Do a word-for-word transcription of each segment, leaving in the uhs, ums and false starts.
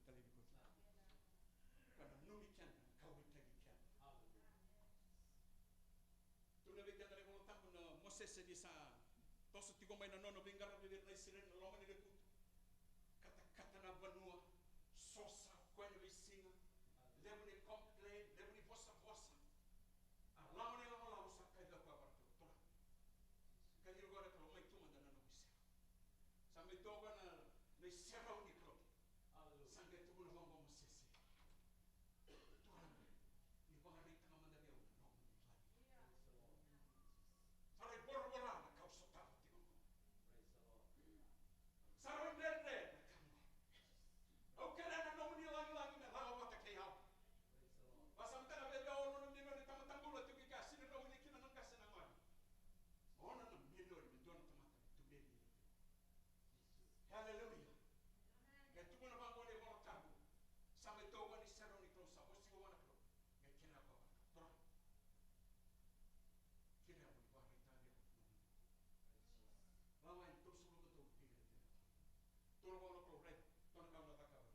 Ka laivi koya. Ka nanumi keda, ka kauwaitaki keda. Tukuna vei keda na iVola Tabu na Mosese ni sa toso tiko mai na nona veiqaravi vei ira na Isireli na loma ni lekutu. Katakata na vanua, sosa o koya ena veisiga, levu ni complain, levu ni vosavosa. A lako na ilakolako sa kaci koya vua na Kalou, Turaga. Kaci koya na Kalou, mai tu mada na nomu iserau. Sa mai toka na, na iserau ni Kalou. Sa qai tukuna vaqo o Mosese. Turaga, ni vakaraitaka mada vei au na nomuni lagilagi. Sa rai voravora na ka au sotava tiko qo. Sa rai dredre na ka qo. Au kerea na nomuni lagilagi me lako vata kei au. Vakasamataka vei au na nona milioni na tamata bula tiko i ke, sega ni rawa ni kina na qase na gone. Ono na milioni me dua na tamata me tu vei ira. Haleluya. E tukuna vaqo na iVola Tabu. Sa mai toka ni serau ni Kalou, sa vosa vua na Kalou. Qai kerea vua na Kalou. Turaga, kerea mo ni vakaraitaka vei au na nomuni. Lako yani, tou suluka, tou veiqaravi. Turaga, na Kalou, rai, tou na ka au na cakava.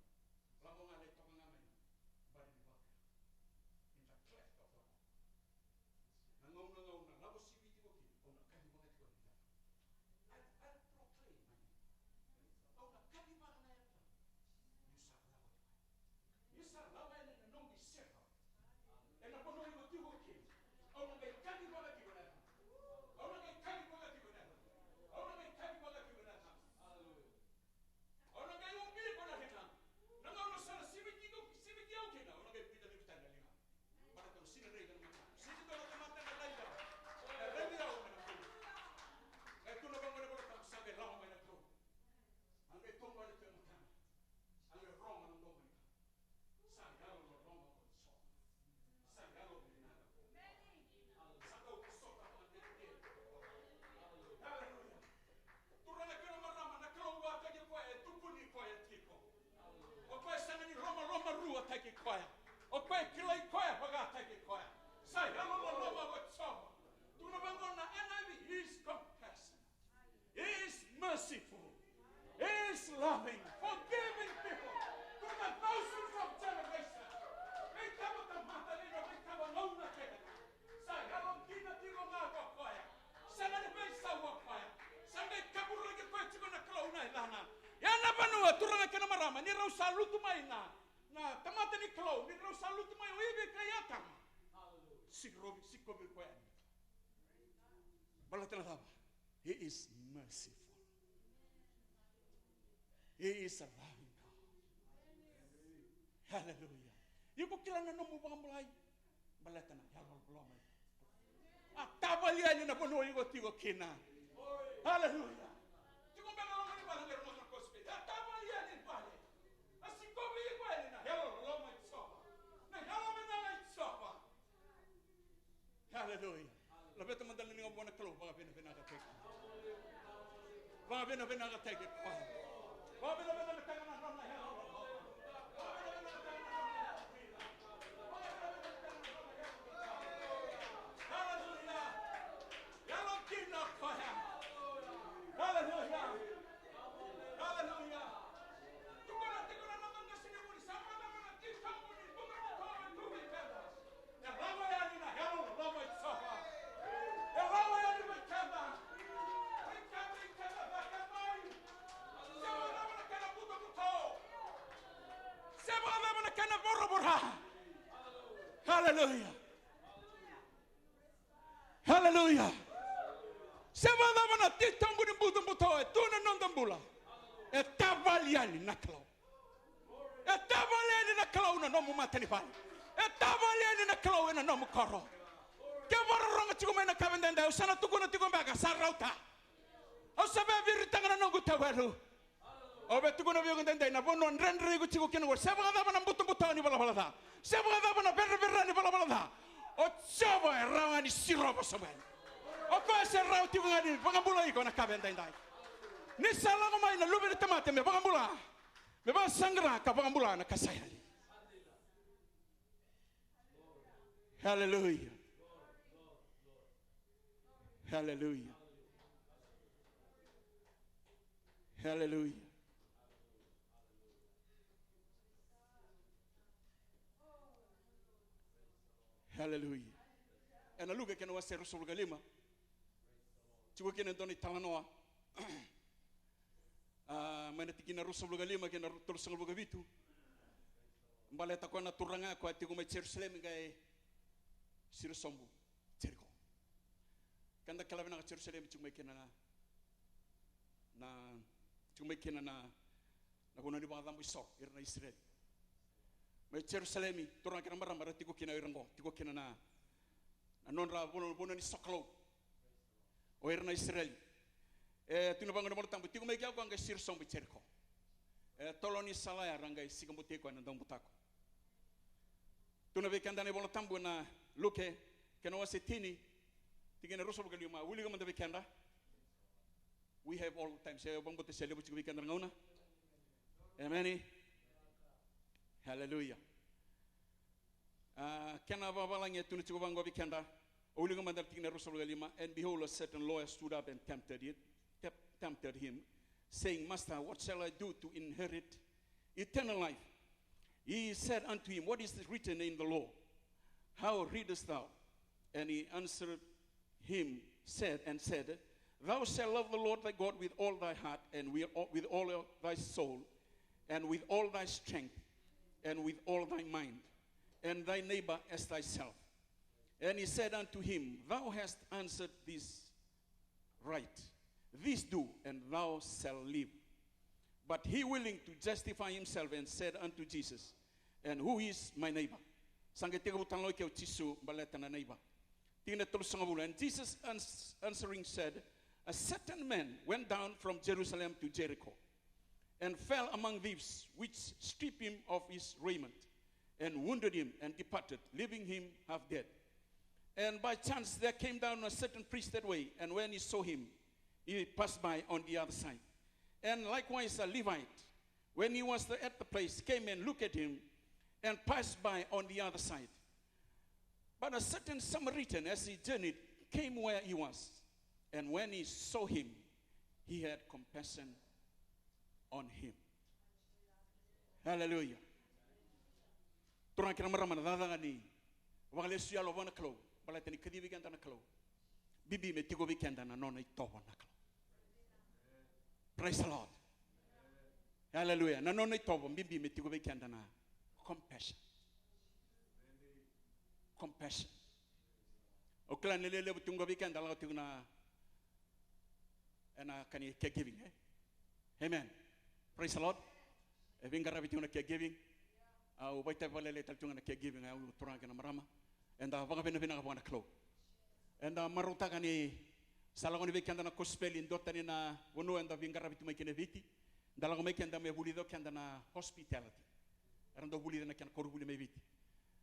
Lako ga, lai toka ga mai na bari ni vale. In the cleft of the rock. Na gauna, na gauna, na lavo sivi tiko kina, au na kacivaka tiko na yacamuni. I'll, I'll proclaim my name. Au na kacivaka na yacamuni. Niu sa lako tiko yani. Niu sa lako yani ena nomu iserau. Ena vanua iko tiko kina. Au na qai kacivaka tiko na yacamuni. Au na qai kacivaka tiko na yacamuni. Au na qai kacivaka tiko na yacamuni. Hallelujah. Au na qai ubi iko na ligamu. Na gauna o sa na siviti iko, siviti au kina, au na qai biuta levu tale na ligamu. Baleta au sega ni raica na mataqu. Sega ni dua na tamata ena raica. E raici au na Kalou. Qai tukuna vaqo na iVola Tabu, sa qai lako mai na Kalou. A qai tomana tu e matana. A qai rogo na domo ni Kalou. Sa yalololoma ko Jiova. Sa yalovinaka ko. Sa dau vosota vakatetei. Haleluya. Turaga kei na marama, na Kalou vakataki koya e tukuni koya tiko. O koya sega ni lomalomaruataki koya. O koya e kilai koya vakataki koya. Sa yalololoma ko Jiova. Tukuna vaqo na N I V, he is compassionate. He is merciful. He is loving, forgiving people. Through the thousands of generations. Veitabatamata ni na veitaba gauna kece. Sa yalo dina tiko ga ko koya. Sega ni veisau ko koya. Sa qai kaburaki koya tiko na Kalou na yacana. Ia na vanua, turaga kei na marama, ni rau sa lutu mai na, na tamata ni Kalou, ni rau sa lutu mai o Ivi kei Atama. Sikovi, sikovi koya ni. Baleta na cava? He is merciful. He is a loving God. Hallelujah. Iko kila na nomu vakabulai. Baleta na yalo loloma. A tavali yani na vanua iko tiko kina. Hallelujah. Tiko beka loma ni vale, beka loma ni kosipeli. A tavali yani vale. A sikovi iko yani na yalo loloma i Jiova. Na yalo vinaka i Jiova. Hallelujah. Laveta mada na liga vua na Kalou, vakavinavinakataki. Vakavinavinakataki koya. Vakavinavinakataka na nona yalo. Hallelujah. Yalo kina koya. Hallelujah. Hallelujah. Tukuna tiko na noda qasenivuli, sa vakacava na titobu ni bukabuka o Jiova vei keda? E lako yani na yalo loloma i Jiova. E lako yani vei keda. Vei keda, vei keda, vei keda. Se vakacava na kena butobuto? Se vakacava na kena voravora? Hallelujah. Hallelujah. Se vakacava na titobu ni butobuto e tu na noda bula, e tavali yani na Kalou. E tavali yani na Kalou na nomu matanivale. E tavali yani na Kalou ena nomu koro. Ke vakarorogo tiko mai na ka vei daidai, au sa na tukuna tiko beka, sa rauta. Au sa via viritaka na noqu tauwelu. Au via tukuna vei iko daidai, na vanua dredre iko tiko kina qo, se vakacava na butobuto ni valavala ca, se vakacava na verevere ni valavala ca, o Jiova e rawa ga ni sirova sobu yani. O koya se rawa tiko ga ni vakabulai iko na ka vei daidai. Ni sa lako mai na Luve ni tamata me vakabula, me vakasaqara ka vakabula na ka sa yali. Hallelujah. Hallelujah. Hallelujah. Hallelujah. Ena Luke kena wase ruasagavulu ka lima, tiko kina e dua na italanoa. A, mai na tikina ruasagavulu ka lima kei na ru-, tolusagavulu ka vitu. Baleta koya na turaga koya tiko mai Jerusalemi qai siro sobu Jeriko. Keda kila vinaka Jerusalemi tiko mai kina na, na, tiko mai kina na, na vanua ni vakacabo isoro, ira na Isireli. Mai Jerusalemi, turaga kei na marama ra tiko kina o ira qo, tiko kina na, na nodra vanua, vanua ni sokalou. O ira na Isireli. E, tu na vaqo na Vola Tabu, tiko mai kea koya qai siro sobu i Jeriko. E, tolo ni sala ya ra qai sika butei koya na daubutako. Tu na vei keda na iVola Tabu na Luke, kena wase tini, tikina ruasagavulu ka lima, wilika mada vei keda. We have all time. Se vakabauta se levu tiko vei keda na gauna. Emeni. Hallelujah. A, kena vavalagi e tu na tiko vaqo vei keda. O wilika mada na tikina ruasagavulu ka lima. And behold, a certain lawyer stood up and tempted it, temp-, tempted him, saying, "Master, what shall I do to inherit eternal life?" He said unto him, "What is written in the law? How readest thou?" And he answered him, said, and said, "Thou shalt love the Lord thy God with all thy heart, and with all, with all thy soul, and with all thy strength, and with all thy mind, and thy neighbor as thyself." And he said unto him, "Thou hast answered this right. This do, and thou shalt live." But he, willing to justify himself, and said unto Jesus, "And who is my neighbor?" Sa qai tekivu talanoa ke o Jisu baleta na neighbor. Tikina tolusagavulu. And Jesus ans-, answering said, "A certain man went down from Jerusalem to Jericho, and fell among thieves, which stripped him of his raiment, and wounded him, and departed, leaving him half dead. And by chance there came down a certain priest that way, and when he saw him, he passed by on the other side. And likewise a Levite, when he was at the place, came and looked at him, and passed by on the other side. But a certain Samaritan, as he journeyed, came where he was, and when he saw him, he had compassion on him." Hallelujah. Turaga kei na marama, na cakacaka ni vakalesu yalo vua na Kalou, baleta ni kacivi keda na Kalou, bibi me tiko vei keda na nona itovo na Kalou. Praise the Lord. Hallelujah. Na nona itovo bibi me tiko vei keda na compassion. Compassion. O kila ni lewe levu tiko vei keda lako tiko na ena ka ni caregiving, e? Amen. Praise the Lord. E veiqaravi tiko na caregiving. Au vakaitavi vakalailai tale tiko ga na caregiving, au turaga kei na marama. Eda vakavinavinaka vua na Kalou. Eda marautaka ni sa lako ni vei keda na kosipeli, dua tani na vanua eda veiqaravi tu mai kina e Viti. Da lako mai keda me vulica o keda na hospitality. Era dau vulica na kena koronivuli mai Viti.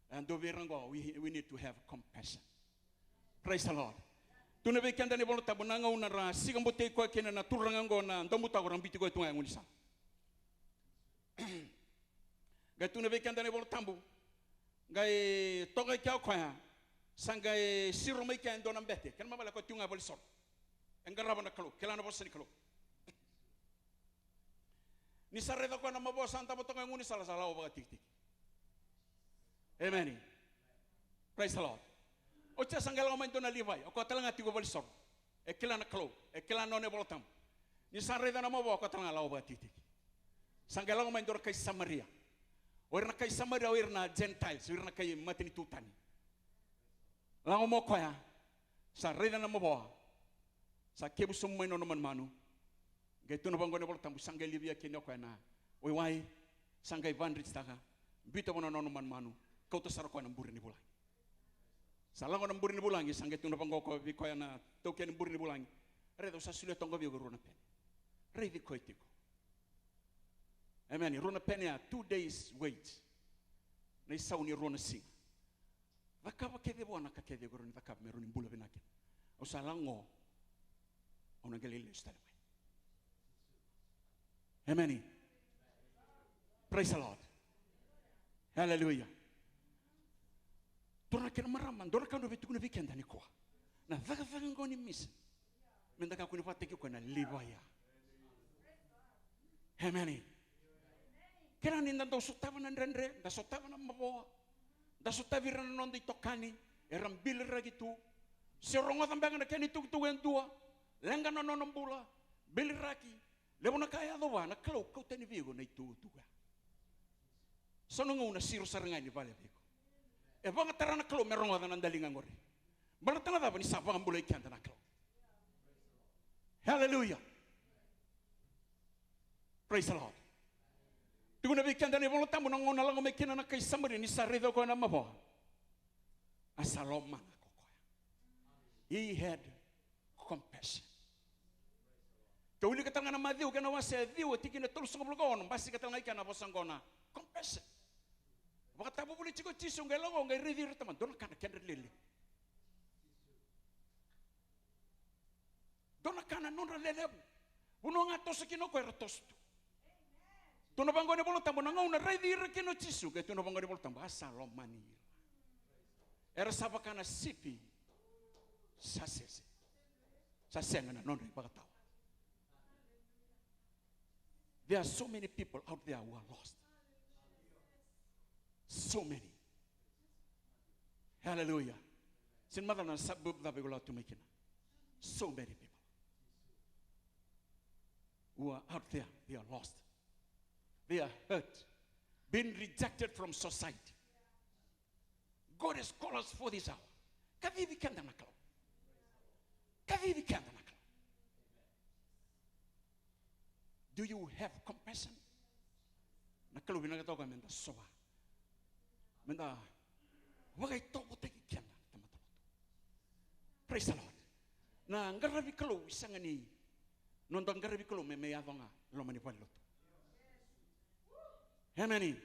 E dua vei ira qo, we, we need to have compassion. Praise the Lord. Tu na vei keda na iVola Tabu na gauna ra sika botei koya kina na turaga qo na daubutako, ra biuti koya tu ga e gaunisala. Qai tu na vei keda na iVola Tabu, qai toka i kea o koya, sa qai siro mai kea e dua na bete, kena ibalebale koya tu ga e valenisoro. E qarava na Kalou, kila na vosa ni Kalou. Ni sa raica koya na mavoa sa davo toka e gaunisala, sa lako vakatikitiki. Emeni. Praise the Lord. Oti ya sa qai lako mai dua na Livai, o koya tale ga tiko valenisoro. E kila na Kalou, e kila na nona iVola Tabu. Ni sa raica na mavoa, o koya tale ga lako vakatikitiki. Sa qai lako mai dua na kai Samaria. O ira na kai Samaria, o ira na Gentiles, o ira na kai matanitu tani. Lako mai o koya, sa raica na mavoa, sa kevu sobu mai na nona manumanu. Qai tukuna vaqo na iVola Tabu, sa qai livia kina o koya na waiwai, sa qai vadrititaka, biuta vua na nona manumanu, kauta sara o koya na bure ni vulagi. Sa lako na bure ni vulagi, sa qai tukuna vaqo o koya vei koya na taukei ni bure ni vulagi, raica, au sa solia toka vei iko e rua na pene. Raici koya tiko. Emeni. Rua na pene ya, two days wage. Na isau ni rua na siga. Cakava kece vua na ka kece o rawa ni cakava me rawa ni bula vinaka kina. Au sa lako, au na qai lai lesu tale mai. Emeni. Praise the Lord. Hallelujah. Turaga kei na marama, dua na ka au via tukuna vei keda nikua. Na cakacaka qo ni mission, meda kakua ni vakataki koya na Livai ya. Emeni. Kila ni da dau sotava na dredre, da sotava na mavoa, Da sotavi ira na noda itokani, era biliraki tu. Se rogoca beka na kena itukutuku e dua, leqa na nona bula, biliraki. Levu na ka e yaco vua, na Kalou kauta yani vei iko na itukutuku ya. So na gauna siro sara ga ni vale vei iko. E vakatara na Kalou me rogoca na daliga qori. Baleta na cava? Ni sa vakabulai keda na Kalou. Hallelujah. Praise the Lord. Tukuna vei keda na iVola Tabu na gauna lako mai kina na kai Samaria ni sa raica o koya na mavoa. A sa lomana ko koya. He had compassion. Ke wilika tale ga na Maciu kei na wase e ciwa tikina e tolusagavulu ka ono, basika tale ga i kea na vosa qo na compassion. Vakatavuvuli tiko o Jisu, qai lako, qai raici ira, tamata, dua na ka na kedra lelevu. Dua na ka na nodra lelevu. Vanua ga toso kina o koya era toso tu. Tukuna vaqo na iVola Tabu, na gauna raici ira kina o Jisu, qai tukuna vaqo na iVola Tabu, a sa lomani ira. Era sa vaka na sipi sa sese. Sa sega na nodra ivakatawa. There are so many people out there who are lost. So many. Hallelujah. Sega ni macala na suburb cava iko lako tu mai kina. So many people who are out there, they are lost. They are hurt. Being rejected from society. God has called us for this hour. Kacivi keda na Kalou. Kacivi keda na Kalou. Do you have compassion? Na Kalou vinakata o koya meda sova. Meda vakaitovotaki keda na tamata lotu. Praise the Lord. Na qaravi Kalou e sega ni noda qaravi Kalou me, me yaco ga e loma ni valenilotu. Emeni.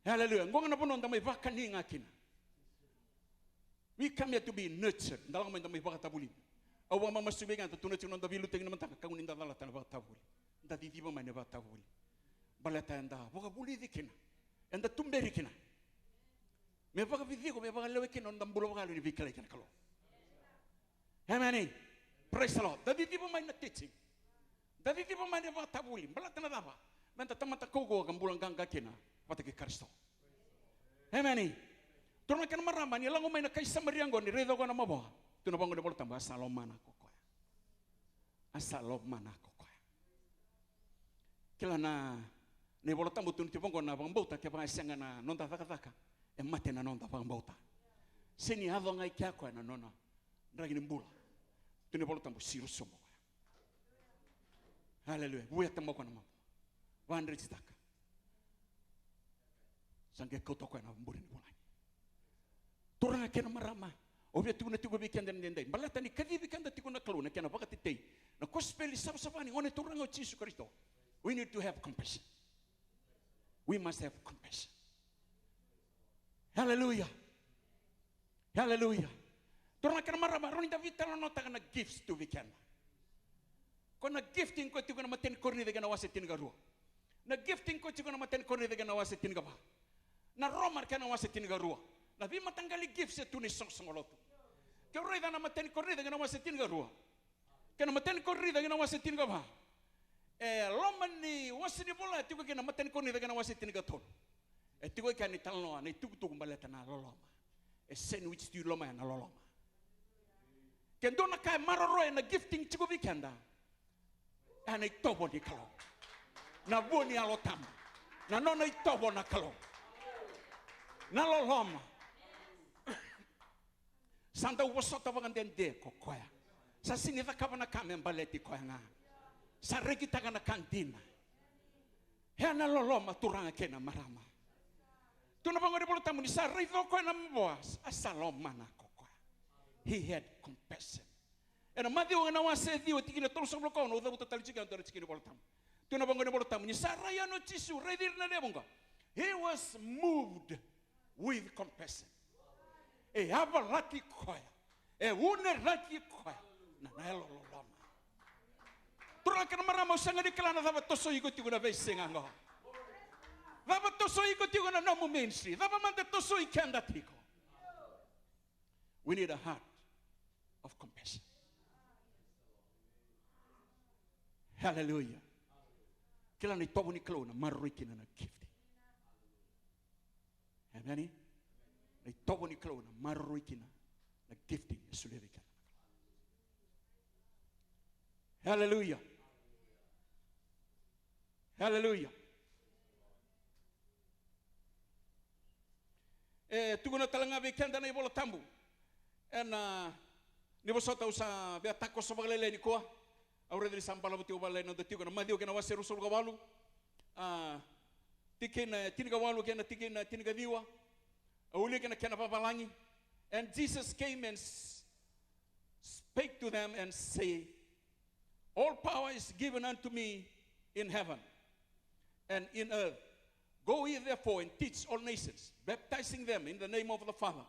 Hallelujah. Qo ga na vanua da mai vakani ga kina. We come here to be nurtured. Da lako mai da mai vakatavulici. Au vakamamasu vei keda, da tukuna tiko na noda veiliutaki ni mataka, kakua ni da calata na vakatavuli. Da ciciva mai na vakatavuli. Baleta eda vakavulici kina. Eda tuberi kina. Me vakaviti iko, me vakalewe kina na noda bula vakayalo ni veikilai kei na Kalou. Emeni. Praise the Lord. Da ciciva mai na teaching. Da ciciva mai na vakatavuli. Baleta na cava? Meda tamata kaukauwa ka bula qaqa kina vata kei Karisito. Emeni. Turaga kei na marama, ni lako mai na kai Samaria qo ni raica o koya na mavoa. Tukuna vaqo na iVola Tabu, a sa lomana ko koya. A sa lomana ko koya. Kila na, na iVola Tabu tukuna tiko vaqo na vakabauta kevaka e sega na noda cakacaka, e mate na noda vakabauta. Se ni yaco ga i kea koya na nona draki ni bula. Tukuna na iVola Tabu siro sobu o koya. Hallelujah. Vueta mai o koya na mavoa. Vakadretitaka. Sa qai kauta o koya na bure ni vulagi. Turaga kei na marama, au via tukuna tiko vei keda na daidai. Baleta ni kacivi keda tiko na Kalou na kena vakatetei na kosipeli savasava ni Gone Turaga o Jisu Karisito. We need to have compassion. We must have compassion. Hallelujah. Hallelujah. Turaga kei na marama, rawa ni da veitalanoataka na gifts tu vei keda. Ko na gifting ko tiko na imatai ni Korinica kei na wase tinikarua. Na gifting ko tiko na imatai ni Korinica kei na wase tinikava. Na Roma kei na wase tinikarua. Na veimataqali gifts e tu na isoqosoqo lotu. Ke o raica na imatai ni Korinica kei na wase tinikarua. Kei na imatai ni Korinica kei na wase tinikava. E loma ni wase ni vola e tiko kina na imatai ni Korinica kei na wase tinikatolu. E tiko i kea na italanoa, na itukutuku baleta na loloma. E sandwich tu i loma ya na loloma. Ke dua na ka e maroroya na gifting tiko vei keda, e na itovo ni Kalou. Na vua ni Yalo Tabu. Na nona itovo na Kalou. Na loloma. Sa dau vosota vakadede ko koya. Sa sega ni cakava na ka me baleti koya ga. Sa rekitaka na ka dina. E na loloma, turaga kei na marama. Tukuna vaqo na iVola Tabu ni sa raica o koya na mavoa, a sa lomana ko koya. He had compassion. E na Maciu na wase e ciwa tikina tolusagavulu ka ono, au cavuta tale tiko e dua na tikina ni iVola Tabu. Tukuna vaqo na iVola Tabu ni sa rai yani o Jisu, raici ira na lewe vuqa. He was moved with compassion. E yavalati koya, e uneraki koya na, na yalo loloma. Turaga kei na marama, au sega ni kila na cava tosoi iko tiko na veisiga qo. Cava tosoi iko tiko na nomu ministry, cava mada tosoi keda tiko. We need a heart of compassion. Hallelujah. Kila na itovo ni Kalou na maroroi kina na gifting. Emeni. Na itovo ni Kalou na maroroi kina na gifting e solia vei keda. Haleluya. Haleluya. E tukuna tale ga vei keda na iVola Tabu ena, ni vosota au sa via takoso vakalailai nikua. Au raica ni sa balavu tiko vakalailai na noda tiko na Maciu kei na wase ruasagavulu ka walu, a, tikina tinikawalu kei na tikina tinikaciwa. Au wilika na kena vavalagi. And Jesus came and s- spake to them and say, "All power is given unto me in heaven and in earth. Go ye therefore and teach all nations, baptizing them in the name of the Father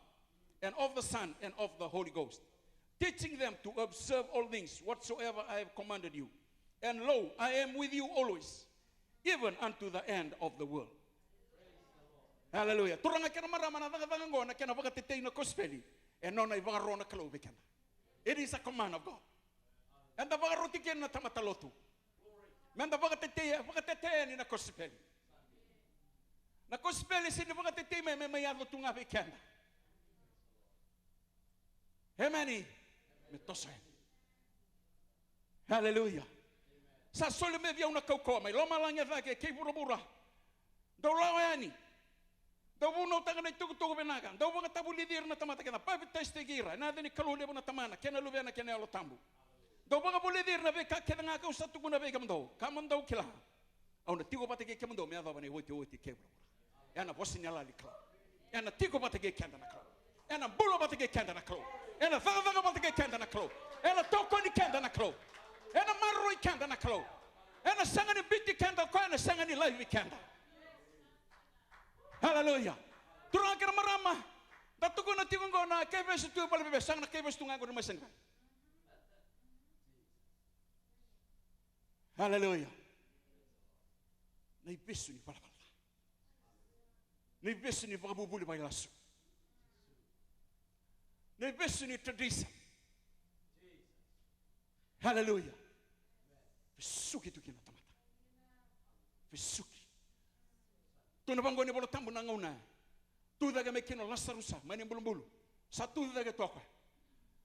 and of the Son and of the Holy Ghost, teaching them to observe all things whatsoever I have commanded you. And lo, I am with you always, even unto the end of the world." Haleluya. Turaga kei na marama, na cakacaka oqo na kena vakatetei na kosipeli. E nona ivakaro na Kalou vei keda. It is a command of God. Eda vakaroti kina na tamata lotu meda vakatetei, vakatetei yani na kosipeli. Na kosipeli sega ni vakatetei mai me mai yaco tu ga vei keda. Emeni. Me toso yani. Haleluya. Sa soli mai vei au na kaukauwa mai lomalagi e cake kei vuravura. Dou lako yani. Dou vunautaka na itukutuku vinaka. Dou vakatavulici ira na tamata kece, papitaisotaki ira ena yaca ni Kalou levu na Tamana kei na Luvena kei na Yalo Tabu. Dou vakavulici ira na veika kece ga kau sa tukuna vei kemudou, ka mo dou kila, au na tiko vata kei kemudou me yacova na iotioti kei vuravura. Ena vosa ni yalayala ni Kalou. Ena tiko vata kei keda na Kalou. Ena bula vata kei keda na Kalou. Ena cakacaka vata kei keda na Kalou. Ena tokoni keda na Kalou. Ena maroroi keda na Kalou. Ena sega ni biuti keda o koya, ena sega ni laivi keda. Haleluya. Turaga kei na marama, da tukuna tiko oqo na kaivesu tu e vale ni veivesu, sega na kaivesu tu ga oqo ni mai sega. Haleluya. Na ivesu ni valavala ca. Na ivesu ni vakavuvuli vakailasu. Na ivesu ni tradition. Haleluya. Vesuki tu kina na tamata. Vesuki. Tukuna vaqo na iVola Tabu na gauna tu cake mai kina o Lasarusa mai na ibulubulu. Sa tu cake tu o koya.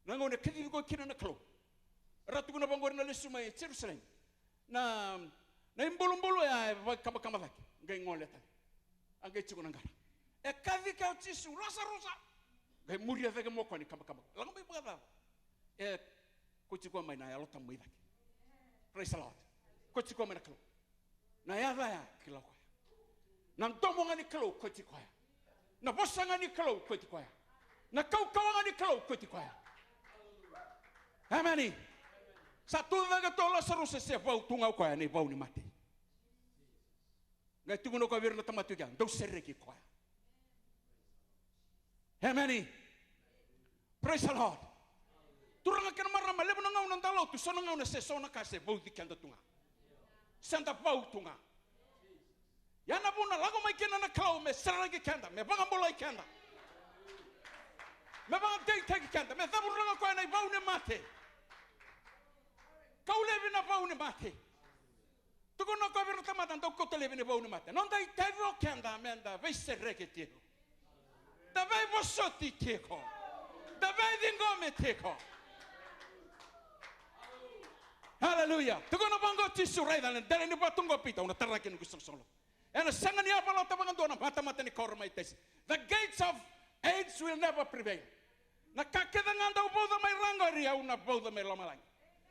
Na gauna e kacivi koya kina na Kalou. Ra tukuna vaqori na lesu mai Jerusalemi. Na, na ibulubulu ya e vakabakaba cake, qai gole tale. A qai tiko na qara. E kaci kea o Jisu, "Lasarusa!" Qai muria cake mai o koya na ikabakaba. Lako mai vakacava? E kauti koya mai na Yalo Tabu mai cake. Praise the Lord. Kauti koya mai na Kalou. Na yaca ya kila o koya. Na domo ga ni Kalou kauti koya. Na vosa ga ni Kalou kauti koya. Na kaukauwa ga ni Kalou kauti koya. Emeni. Sa tu cake tu o Lasarusa, se vau tu ga o koya ena ivau ni mate. Qai tukuna o koya vei ira na tamata tu kea, "Dou sereki koya." Emeni. Praise the Lord. Turaga kei na marama, levu na gauna da lotu, so na gauna se so na ka se vauci keda tu ga. Se da vau tu ga. Ia na vuna lako mai kina na Kalou me sereki keda, me vakabulai keda, me vakadeitaki keda, me cavuraka koya na ivau ni mate. Kau laivi na vau ni mate. Tukuna o koya vei ira na tamata, "Dou kauta laivi na ivau ni mate." Noda itavi o keda meda veisereki tiko. Da veivosoti tiko. Da veiciqomi tiko. Haleluya. Tukuna vaqo o Jisu, raica na dela ni vatu qo, Pita, au na tara kina noqu isoqosoqo lotu. Ena sega ni yavalata vakadua na matamata ni koro mai Taisi. The gates of Hades will never prevail. Na ka kece ga dau vauca mai ra qori, au na vauca mai lomalagi.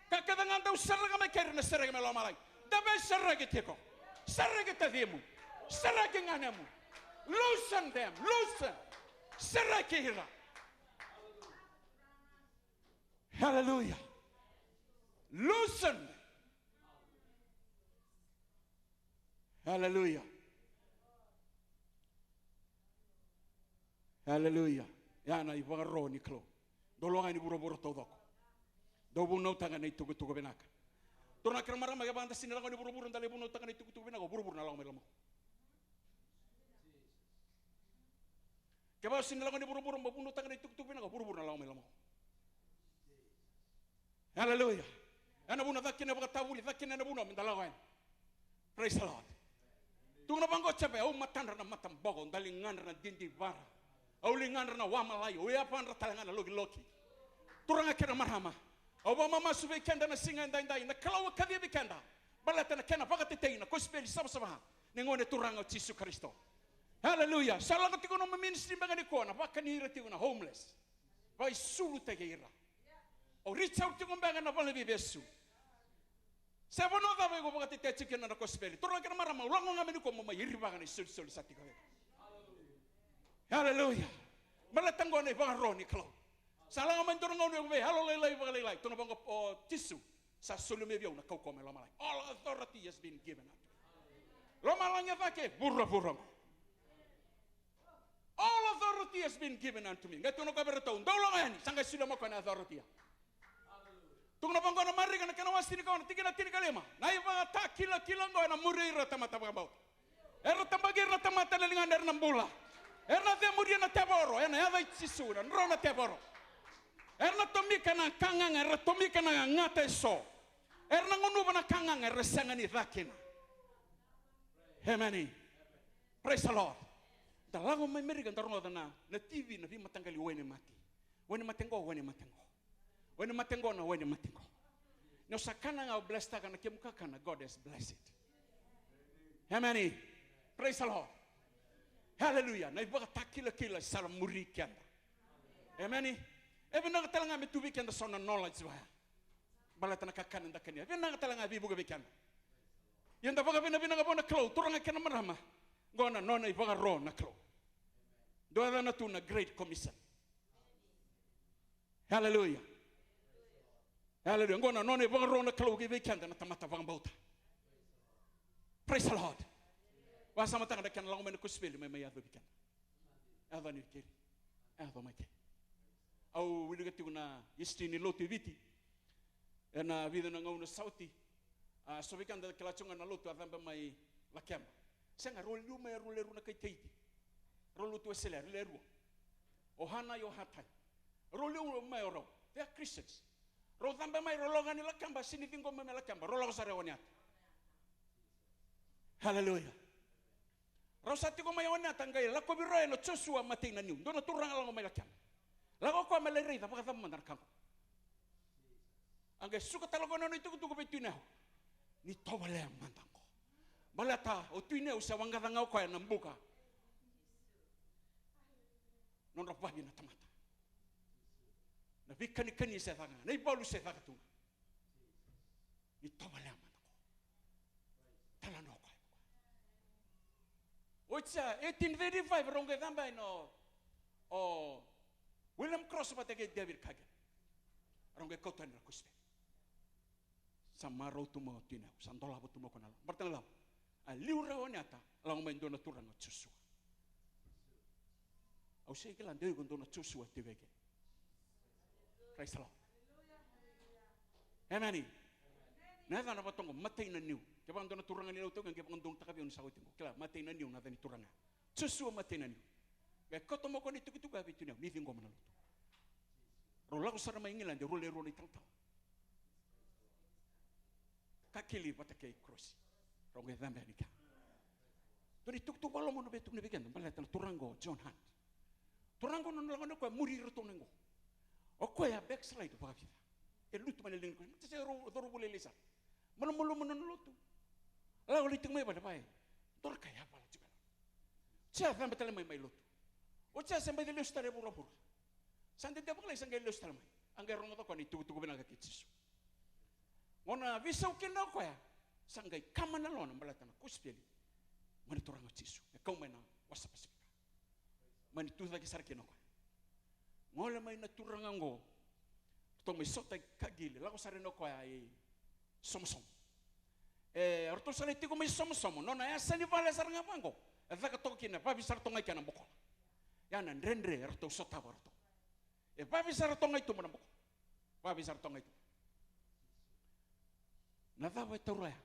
Ka kece ga dau sereka mai keri, na sereki mai lomalagi. Da veisereki tiko. Sereki tacimu. Sereki ganemu. Loosen them. Loosen. Sereki ira. Hallelujah. Loosen. Hallelujah. Hallelujah. Ya na ivakaro ni Kalou. Dou lako ga ni vuravura taucoko. Dou vunautaka na itukutuku vinaka. Turaga kei na marama, kevaka da sega ni lako ni vuravura, da lai vunautaka na itukutuku vinaka, o vuravura na lako mai lomau. Kevaka o sega ni lako ni vuravura, mo vunautaka na itukutuku vinaka, o vuravura na lako mai lomau. Hallelujah. Ena vuna caka kina na vakatavuli, caka kina na vuna meda lako yani. Praise the Lord. Tukuna vaqo, Jiova, au matadra na mataboko, au daligadra na didivara, au ligadra na wamalai, au yavadra tale ga na lokiloki. Turaga kei na marama, au vakamamasu vei keda na siga edaidai, na Kalou e kacivi keda baleta na kena vakatetei na kosipeli savasava ni Gone Turaga o Jisu Karisito. Haleluya. Sa lako tiko na nomu ministry beka nikua, na vakani ira tiko na homeless, vakaisulutaki ira. O reach out tiko beka na valeniveivesu. Se vanua cava iko vakatetei tiko kina na kosipeli, turaga kei na marama, au lako ga mai nikua mo mai irivaka na isolisoli sa tiko vei iko. Haleluya. Baleta qo na ivakaro ni Kalou. Sa lako mai dua na gauna iko veiyalolailai vakalailai, tukuna vaqo o Jisu, sa solia mai vei au na kaukauwa mai lomalagi. All authority has been given unto me. Lomalagi e cake, vuravura qo. All authority has been given unto me. Qai tukuna o koya vei iratou, dou lako yani, sa qai solia mai o koya na authority ya. Tukuna vaqo na Marika na kena wase tinikaono, tikina tinikalima. Na ivakatakilakila oqo ena muri ira na tamata vakabauta. Era tabaki ira na tamata na ligana era na bula. Era na cemuria na tevoro ena yaca i Jisu, na drau na tevoro. Era na tomika na ka gaga, era na tomika na gata eso. Era na gunuva na ka gaga, era sega ni ca kina. Emeni. Praise the Lord. Da lako mai Merika da rogoca na, na T V na veimataqali wainimate. Wainimate qo, wainimate qo. Wainimate qo na wainimate qo. Ni o sa kana ga o blesstaka na kemu kakana, God has blessed. Emeni. Praise the Lord. Hallelujah. Na ivakatakilakila sa na muri keda. Emeni. E vinaka tale ga me tu vei keda so na knowledge vaya. Baleta na kakana eda kania, vinaka tale ga veivuke vei keda. Ia da vakavinavinaka vua na Kalou, turaga kei na marama. Qo na nona ivakaro na Kalou. Dua yacana tu na Great Commission. Hallelujah. Hallelujah. Qo na nona ivakaro na Kalou ki vei keda na tamata vakabauta. Praise the Lord. Vakasamataka na kena lako mai na kosipeli mai, mai yacovi keda. Yaco ni keri. Yaco mai keri. Au wilika tiko na history ni lotu i Viti. Ena vica na gauna sa oti. A, so vei keda da kila tiko ga na lotu a cabe mai Lakeba. Sega, rau liu mai, rau lewe rua na kai Tahiti. Rau lotu Wesele, rau lewe rua. O Hana, o Hatai. Rau liu mai o rau. They are Christians. Rau cabe mai, rau lako ga ni Lakeba, sega ni ciqoma mai Lakeba. Rau lako sara i Oniata. Hallelujah. Rau sa tiko mai Oniata, qai lakovi rau ena Josua Mateinaniu, dua na turaga lako mai Lakeba. Lako o koya me lai raica vakacava mada na ka qo. A qai suka tale o koya na nona itukutuku vei Tui Neu. Ni tovolea mada qo. Baleta o Tui Neu se waqaca ga o koya na buka. Nodra vavi na tamata. Na veikanikani se caka ga, na ivalu se caka tu ga. Ni tovolea mada qo. Talanoa o koya. Oti sa eighteen thirty-five rau qai cabe yani o, o William Cross vata kei David Cagan. Rau qai kauta yani na kosipeli. Sa marau tu mai o Tui Neu, sa dolava tu mai o koya na loma. Baleta na cava? A liu rawa o Oniata, lako mai dua na turaga o Josua. Au sega ni kila de o iko dua na Josua tiko eke. Praise the Lord. Emeni. Na yacana vata qo Mateinaniu. Kevaka dua na turaga ni Lautoka qai vakadonuitaka vei au ni sa oti qo. Kila, Mateinaniu na yaca ni turaga. Josua Mateinaniu. Qai kauta mai o koya na itukutuku ya vei Tui Neu, ni ciqoma na lotu. Rau lako sara mai Igiladi, rau lewe rua na italatala. Kakili vata kei Cross. Rau qai cabe yani kea. Dua na itukutuku vakaloloma au via tukuna vei keda, baleta na turaga o John Hunt. Turaga o nona lako yani o koya muri iratou na qo. O koya a backslide vakavica. E lutu mai na liga ni Kalou. Mata se cauravou lailai sara. Malumalumu na nona lotu. Lako lai tiko mai vale, vaya. Dua na ka e yavala tiko. Oti sa cabe tale mai, mai lotu. Oti sa se baici lesu tale e vuravura. Sa dede vakalailai sa qai lesu tale mai. A qai rogoca o koya na itukutuku vinaka kei Jisu. Gauna veisau kina o koya, sa qai kama na lona baleta na kosipeli. Mai na turaga o Jisu e kau mai na wasa Pasifika. Mani tu cake sara kina o koya. Gole mai na turaga oqo. Ratou mai sota i Kargil, lako sara yani o koya i Somosomo. E, ratou sa lai tiko mai Somosomo, nona yasa ni vale sara ga vaqo. E caka toka kina, e vavi sara toka ga i kea na bokola. Ia na dredre eratou sotava ratou. E vavi sara toka ga i tuba na bokola. Vavi sara toka ga i tuba. Na cava e taura ya?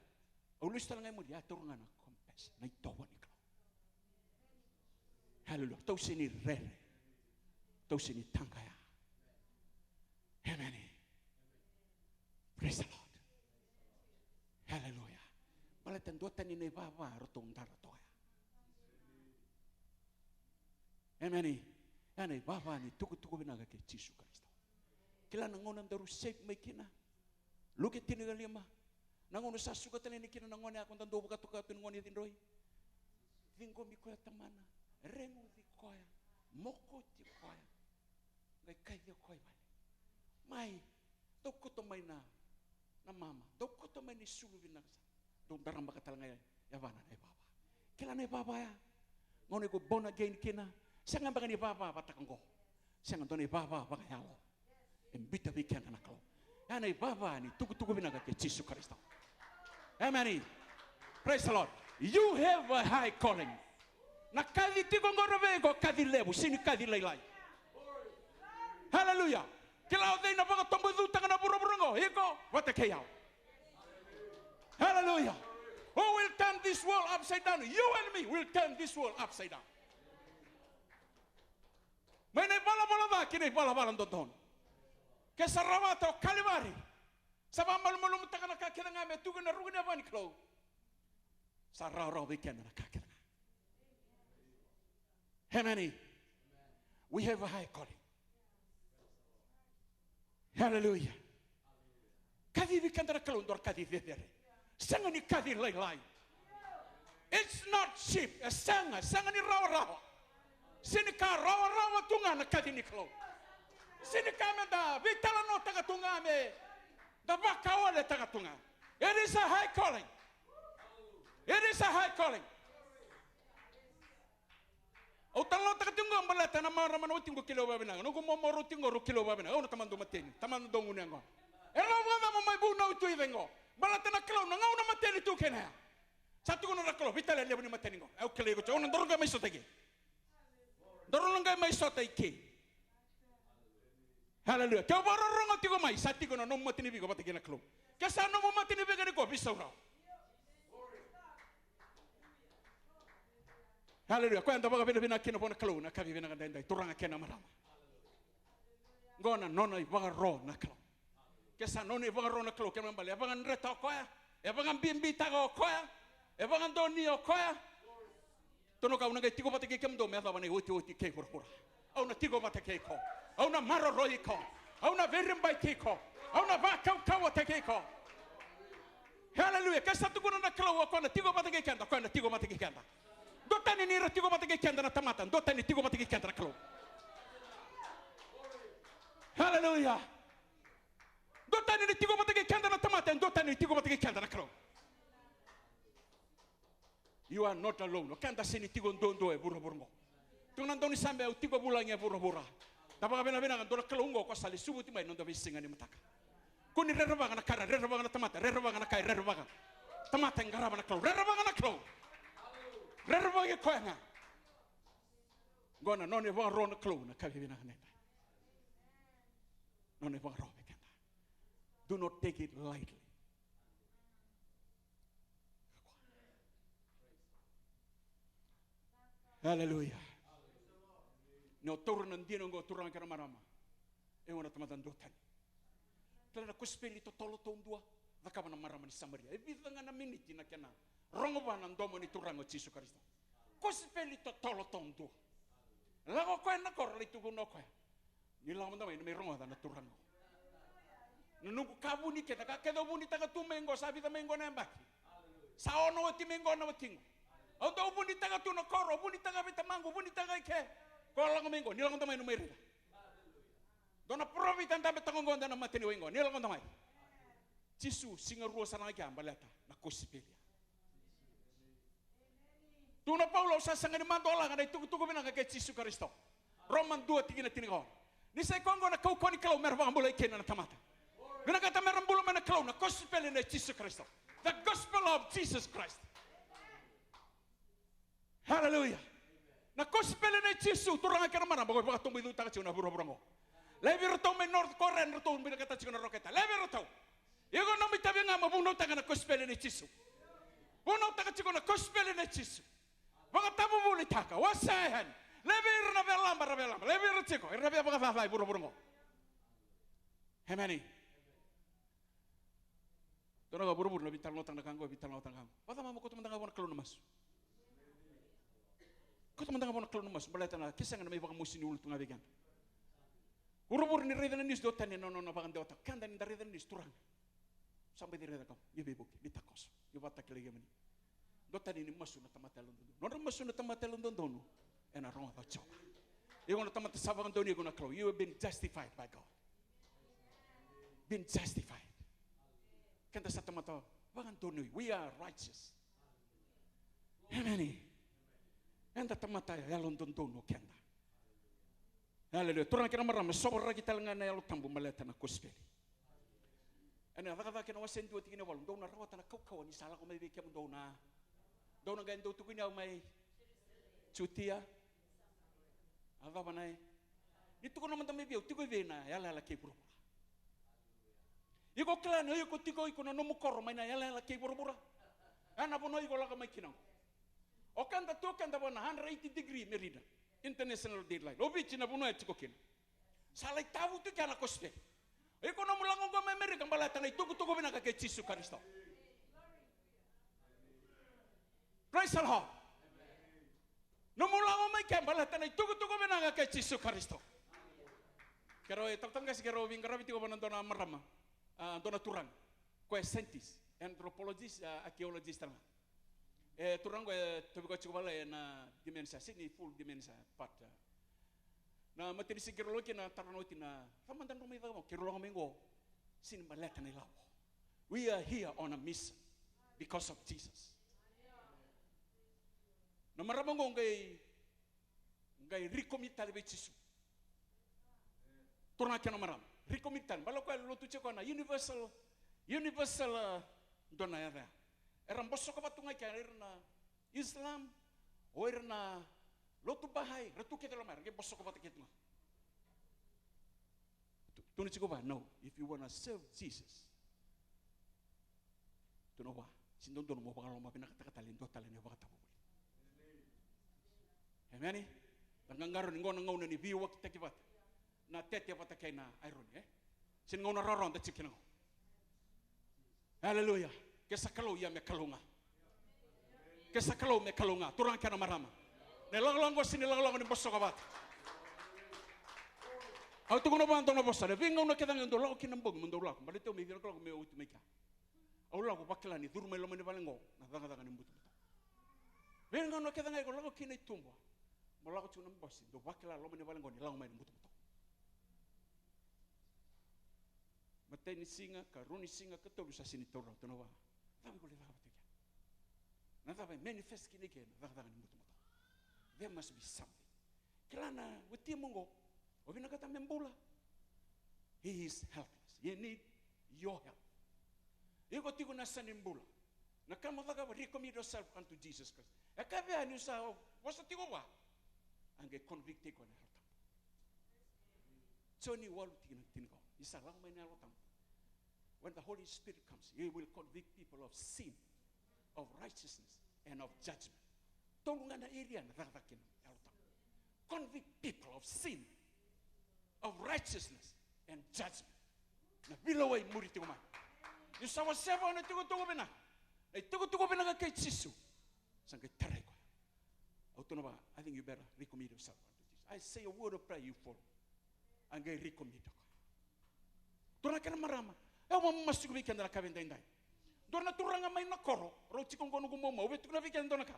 Au lesu tale ga i muri, a taura ga na compassion, na itovo ni Kalou. Hallelujah. Tou sega ni rere. Tou sega ni taqaya. Amen. Praise the Lord. Hallelujah. Baleta duatani na ivava ratou dara toka ya. Emeni. Ya na ivava ni tukutuku vinaka kei Jisu Karisito. Kila na gauna daru shape mai kina. Luke tinikalima. Na gauna sa suka tale yani kina na gone ya ko da dau vakatoka tu ni gone cidroi. Ciqomi koya tamana. Reguci koya. Mokoti koya. Qai kaci koya i vale. Mai. Dau koto mai na, na mama. Dau koto mai na isulu vinaka sa. Dau darabaka tale ga e yavana na ivava. Kila na ivava ya. Gauna iko born again kina. Sega beka ni ivava vata ka qo. Sega, dua na ivava vakayalo. E biuta vei keda na Kalou. Ya na ivava ni tukutuku vinaka kei Jisu Karisito. Emeni. Praise the Lord. You have a high calling. Na kaci tiko qo vei iko, kaci levu, sega ni kaci lailai. Hallelujah. Kila o cei na vakatoboicutaka na vuravura qo? Iko vata kei au. Hallelujah. Who will turn this world upside down? You and me will turn this world upside down. Mai na ivalavala ca ki na ivalavala dodonu. Ke sa rawata o Kalivari, sa vakamalumalumutaka na ka kece ga me tuku ena ruku ni yavana ni Kalou. Sa rawarawa vei keda na ka kece ga. Emeni. We have a high calling. Hallelujah. Kacivi keda na Kalou dua na kaci cecere. Sega ni kaci lailai. It's not cheap. E sega, sega ni rawarawa. Sega ni ka rawarawa tu ga na kaci ni Kalou. Sega ni ka me da veitalanoataka tu ga, me da vakaoletaka tu ga. It is a high calling. It is a high calling. Au talanoataka tiko qo baleta na marama na watiqu, kilai au vakavinaka. Noqu momo rau tiko qo, rau kilai au vakavinaka. Au na tamata dau mateni, tamata dau gunu yaqona. Era vakacava mai vunau tu i cei qo? Baleta na Kalou, na gauna mateni tu kina ya. Sa tukuna na Kalou, veitalia levu ni mateni qo. Au kilai iko tiko, au na daru qai mai sota i ke. Daru na qai mai sota i ke. Hallelujah. Ke o vakarorogo tiko mai, sa tiko na nomu mateni vei iko vata kei na Kalou. Ke sa nomu mateni vei iko nikua, veisau rawa. Hallelujah. Koya eda vakavinavinaka kina vua na Kalou na ka vivinaka daidai, turaga kei na marama. Qo na nona ivakaro na Kalou. Ke sa nona ivakaro na Kalou, kena ibalebale, e vakadreta o koya, e vakabibitaka o koya, e vakadonui o koya. Tukuna o koya, au na qai tiko vata kei kemudou me yacova na iotioti kei vuravura. Au na tiko vata kei iko. Au na maroroi iko. Au na veiribati iko. Au na vakaukauwataki iko. Hallelujah. Ke sa tukuna na Kalou o koya na tiko vata kei keda, o koya na tiko vata kei keda. Duatani ni ra tiko vata kei keda na tamata, duatani tiko vata kei keda na Kalou. Hallelujah. Duatani ni tiko vata kei keda na tamata, duatani ni tiko vata kei keda na Kalou. You are not alone. O keda sega ni tiko duadua e vuravura qo. Tukuna na daunisabe, au tiko vulagi e vuravura. Da vakavinavinaka dua na Kalou qo ko sa lesuvuti mai na noda veisiga ni mataka. Kua ni rerevaka na ka e rerevaka na tamata, rerevaka na ka e rerevaka. Tamata e qarava na Kalou, rerevaka na Kalou. Rerevaki koya ga. Qo na nona ivakaro na Kalou na ka vivinaka daidai. Nona ivakaro vei keda. Do not take it lightly. Hallelujah. Ni o taura na dina oqo, turaga kei na marama, e, o na tamata duatani. Kila na kosipeli totolo taudua, cakava na marama ni Samaria. E vica ga na miniti na kena rogo vua na domo ni Turaga o Jisu Karisito. Kosipeli totolo taudua. Lako o koya na koro, lai tukuna o koya, ni lako mada mai, ni mai rogoca na Turaga. Na noqu ka vuni kece, ka kece au vunitaka tu mai qo, sa vica mai qo na yabaki. Sa ono oti mai qo na watiqu. Au dau vunitaka tu na koro, au vunitaka vei tamaqu, au vunitaka i ke. Ko lako mai qo, ni lako mada mai, ni mai raica. Dua na parofita e dabe tiko qo ena mata ni wai qo, ni lako mada mai. Jisu, siga rua sara ga kea baleta na kosipeli. Tukuna o Paula, au sa sega ni madua laga na itukutuku vinaka kei Jisu Karisito. Roma dua tikina tinikaono. Ni sa i koya oqo na kaukauwa ni Kalou me ra vakabulai kina na tamata. Vinakata me ra bula mai na Kalou, na kosipeli nei Jisu Karisito. The gospel of Jesus Christ. Hallelujah. Na kosipeli nei Jisu, turaga kei na marama, ko e vakatoboicutaka tiko na vuravura oqo. Laivi iratou mai North Korea, ratou vinakata tiko na roketa. Laivi iratou. Iko nomu itavi ga mo vunautaka na kosipeli nei Jisu. Vunautaka tiko na kosipeli nei Jisu. Vakatavuvulitaka, wasea yani. Laivi ira na veilaba, ra veilaba. Laivi ira tiko, era via vakacaca e vuravura oqo. Emeni. Dua na ka vuravura na veitalanoataka na ka oqo, veitalanoataka na ka oqo. Vakacava mo kauta mada ga vua na Kalou na masu? Kauta mada ga vua na Kalou na masu, baleta na ke sega na mai vakamosi ni ulu tu ga vei keda. Vuravura ni raica na news, dua tani na nona vakadewataka. Keda ni da raica na news, Turaga, sa baci raica kau, ni veivuke, ni takoso, ni vakatakilai kemuni. Dua tani ni masu na tamata yalododonu. Nodra masu na tamata yalododonu, ena rogoca o Jiova. Iko na tamata sa vakadonui iko na Kalou. You have been justified by God. Been justified. Keda sa tamata vakadonui. We are righteous. Emeni. Eda tamata yalododonu o keda. Aleluya. Turaga kei na marama, sovaraki tale ga na Yalo Tabu baleta na kosipeli. Ena Cakacaka ena wase dua tikina e walu, dou na rawata na kaukauwa ni sa lako mai vei kemudou na. Dou na qai dou tukuni au mai Jutia. A cava na e. Ni tukuna mada mai vei au, tiko i vei na yalayala kei vuravura. Iko kila ni o iko tiko iko na nomu koro mai na yalayala kei vuravura. Ena vanua iko lako mai kina qo. O keda tu o keda vua na hundred eighty degree Merida International Dateline. O Viti na vanua e tiko kina. Sa lai tavutu kea na kosipeli. O iko nomu lako qo mai Amerika baleta na itukutuku vinaka kei Jisu Karisito. Praise the Lord. Nomu lako mai ke baleta na itukutuku vinaka kei Jisu Karisito. Keirau e tautagasi keirau veiqaravi tiko vua na dua na marama, a, dua na turaga. Koya e scientist, anthropologist, a, archaeologist tale ga. E turaga e tovi koya tiko vale ena dementia, sega ni full dementia, but, a, na matanisiga keirau lako kina, taro na oti na, cava mada drau mai caka vaqo, keirau lako mai qo, sega ni baleta na ilavo. We are here on a mission because of Jesus. Na marama qo qai, qai recommit tale vei Jisu. Turaga kei na marama, recommit tale. Baleta o koya e lotu tiko na Universal, Universal, a, dua na yaca ya. Era bosoko vata tu ga i kea, ira na Islam, o ira na lotu Baha'i, ra tu kece loma, era qai bosoko vata kece tu ga. Tu, tu na tiko vua, no, if you wanna serve Jesus, tu na vua, sega ni dodonu mo vakalomavinakataka tale e dua tale na ivakatavuvuli. Emeni? Da qaqarauni qo na gauna ni veiwakitaki vata. Na tete vata kei na aironi, e? Sega ni gauna rawarawa da tiko kina qo. Aleluya. Ke sa Kalou, ia me Kalou ga. Ke sa Kalou, me Kalou ga. Turaga kei na marama, na ilakolako qo sega ni ilakolako ni bosoko vata. Au tukuna vua dua na vosa, na veigauna kece ga dou lako kina bogi mo dou lako, baleta au mai cina lako me oti mai kea. Au lako vakila ni curu mai loma ni vale qo na cakacaka ni butobuto. Veigauna kece ga iko lako kina i tuba, mo lako tiko na bose, dou vakila loma ni vale qo ni lako mai na butobuto. Matai ni siga, karua ni siga, katolu sa sega ni taura, au tukuna vua, cava iko lai cakava tiko kea? Na cava e manifest kina i ke na cakacaka ni butobuto? There must be something. Kila na watimu qo, o vinakata me bula. He is helpless. He need your help. Iko tiko na yasa ni bula. Na ka mo cakava, recommit yourself unto Jesus Christ. E kaya vei au ni sa vosa tiko vua, a qai convict iko na Yalo Tabu. Joni walu tikina tinikaono. Ni sa lako mai na Yalo Tabu. When the Holy Spirit comes, he will convict people of sin, of righteousness, and of judgment. Tolu ga na area na cakacaka kina na Yalo Tabu. Convict people of sin, of righteousness, and judgment. Na veilewai muri tiko mai. Ni sa wasea vua na itukutuku vinaka, na itukutuku vinaka kei Jisu, sa qai tarai koya. Au tukuna vua, I think you better recommit yourself unto Jesus. I say a word of prayer, you follow. A qai recommit o koya. Turaga kei na marama, au mamasuka vei keda na ka veidaidai. Dua na turaga mai na koro, rau tiko qo noqu maumau, au via tukuna vei keda dua na ka.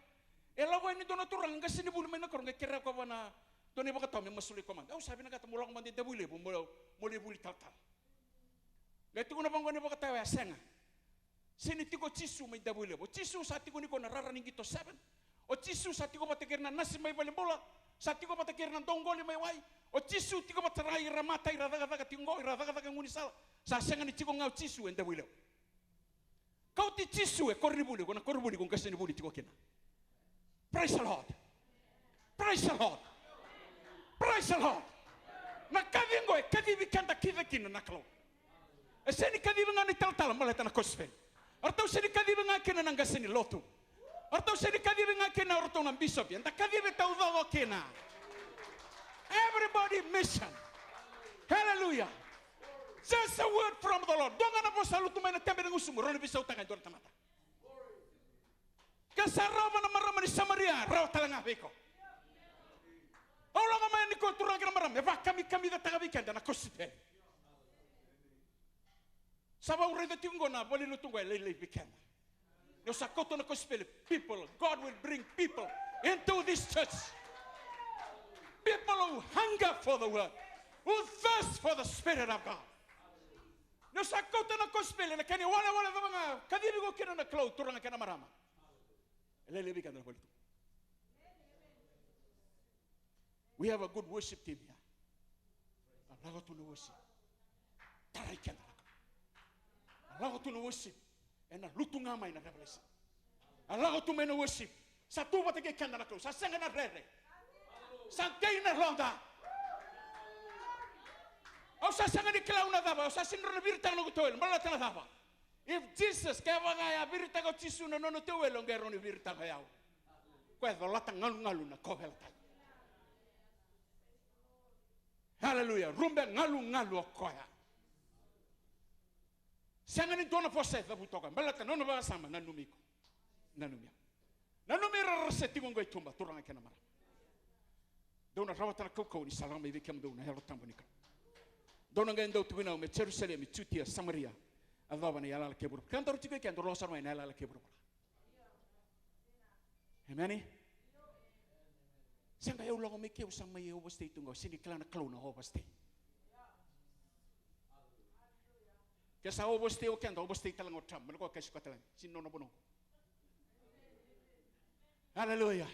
E lako yani dua na turaga qasenivuli mai na koro, qai kerea koya vua na dua na ivakatawa me masulaki koya mada. Au sa vinakata mo lako mada i Davuilevu, mo, mo lai vuli talatala. Qai tukuna vaqo na ivakatawa ya, sega. Sega ni tiko o Jisu mai Davuilevu. O Jisu sa tiko ni ko na rara ni qito seven. O Jisu sa tiko vata kei ira na nasi mai valenibula. Sa tiko vata kei ira na doqoli mai wai. O Jisu tiko vata sara ga ira matai, ira cakacaka tiko qo, ira cakacaka e gaunisala. Sa sega ni tiko ga o Jisu e Davuilevu. Kauti Jisu e koronivuli, ko na koronivuli ko qasenivuli tiko kina. Praise the Lord. Praise the Lord. Praise the Lord. Na kaci qo e kacivi keda kece kina na Kalou. E sega ni kacivi ga na italatala baleta na kosipeli. O ratou sega ni kacivi ga kina na qase ni lotu. O ratou sega ni kacivi ga kina o ratou na bisopi. Eda kacivi taucoko kina. Everybody mission. Hallelujah. Just a word from the Lord. Dua ga na vosa lutu mai na tebe ni gusumu, rawa ni veisautaka e dua na tamata. Ke sa rawa vua na marama ni Samaria, rawa tale ga vei iko. Au lako mai nikua, turaga kei na marama, e vakamikamicataka vei keda na kosipeli. Sa vau raica tiko qo na valenilotu qo e lailai vei keda. Ni o sa kauta na kosipeli, people, God will bring people into this church. People who hunger for the word, who thirst for the Spirit of God. Ni o sa kauta na kosipeli, na kena iwalewale cava ga kacivi iko kina na Kalou, turaga kei na marama, e lailai vei keda na valenilotu. We have a good worship team here. A lako tu na worship, tarai keda na Kalou. A lako tu na worship, ena lutu ga mai na revelation. A lako tu mai na worship, sa tu vata kei keda na Kalou, sa sega na rere. Sa dei na yaloda. Au sa sega ni kila au na cava, au sa sega ni rawa ni viritaka na noqu tauwele, baleta na cava? If Jesus, kevaka e a viritaka o Jisu na nona tauwele, o qai rawa ni viritaka o yau. Koya e colata galugalu na kauveilatai. Haleluya. Rube galugalu o koya. Sega ni dua na vosa e cavuta o koya, baleta na nona vakasama, nanumi iko. Nanumi au. Nanumi ira ra se tiko qo i tuba, turaga kei na marama. Dou na rawata na kaukauwa ni sa lako mai vei kemudou na Yalo Tabu ni Kalou. Dou na qai dau tukuna au me Jerusalemi, Jutia, Samaria, a cova na yalayala kei vuravura. Keda dau tiko i keda, dou lako sara mai na yalayala kei vuravura. Emeni. Sega, au lako mai, keu sa mai overstay tu qo, sega ni kila na Kalou na overstay. Ke sa overstay o keda, overstay tale ga o Trump, me na koya kesi koya tale ga, sega ni nona vanua. Haleluya.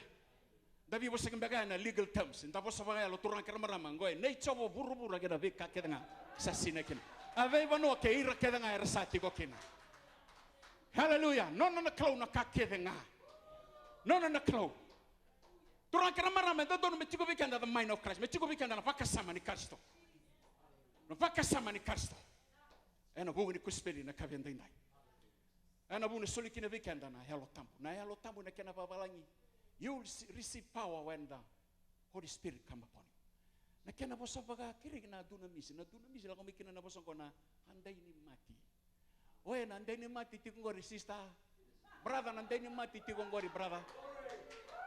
Da veivosaki beka ya na legal terms. Da vosa vakayalo, turaga kei na marama, qo e nature o vuravura kei na veika kece ga sa sinai kina. A veivanua kei ira kece ga era sa tiko kina. Haleluya. Nona na Kalou na ka kece ga. Nona na Kalou. Turaga kei na marama, e dodonu me tiko vei keda the mind of Christ. Me tiko vei keda na vakasama ni Karisito. Na vakasama ni Karisito. Ena vuku ni kosipeli na ka via daidai. Ena vuna e soli kina vei keda na Yalo Tabu. Na Yalo Tabu na kena vavalagi. You will see- receive power when the Holy Spirit come upon you. Na kena vosa vakakereki na dunamis. Na dunamis lako mai kina na vosa qo na a dainimati. Oya na dainimati tiko qori, sister. Brother, na dainimati tiko qori, brother.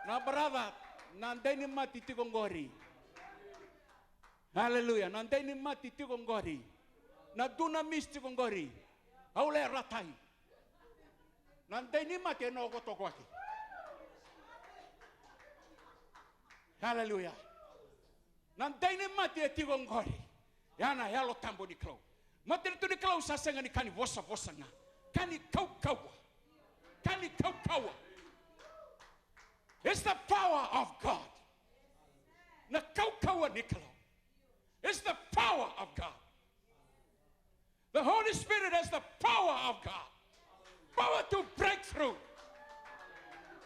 Na brother, na dainimati tiko qori. Haleluya. Na dainimati tiko qori. Na dunamis tiko qori. Au le ratai. Na dainimati e nokotoko ake. Haleluya. Na dainimati e tiko qori. Ya na Yalo Tabu ni Kalou. Matanitu ni Kalou sa sega ni ka ni vosavosa ga. Ka ni kaukauwa. Ka ni kaukauwa. It's the power of God. Na kaukauwa ni Kalou. It's the power of God. The Holy Spirit has the power of God. Power to break through.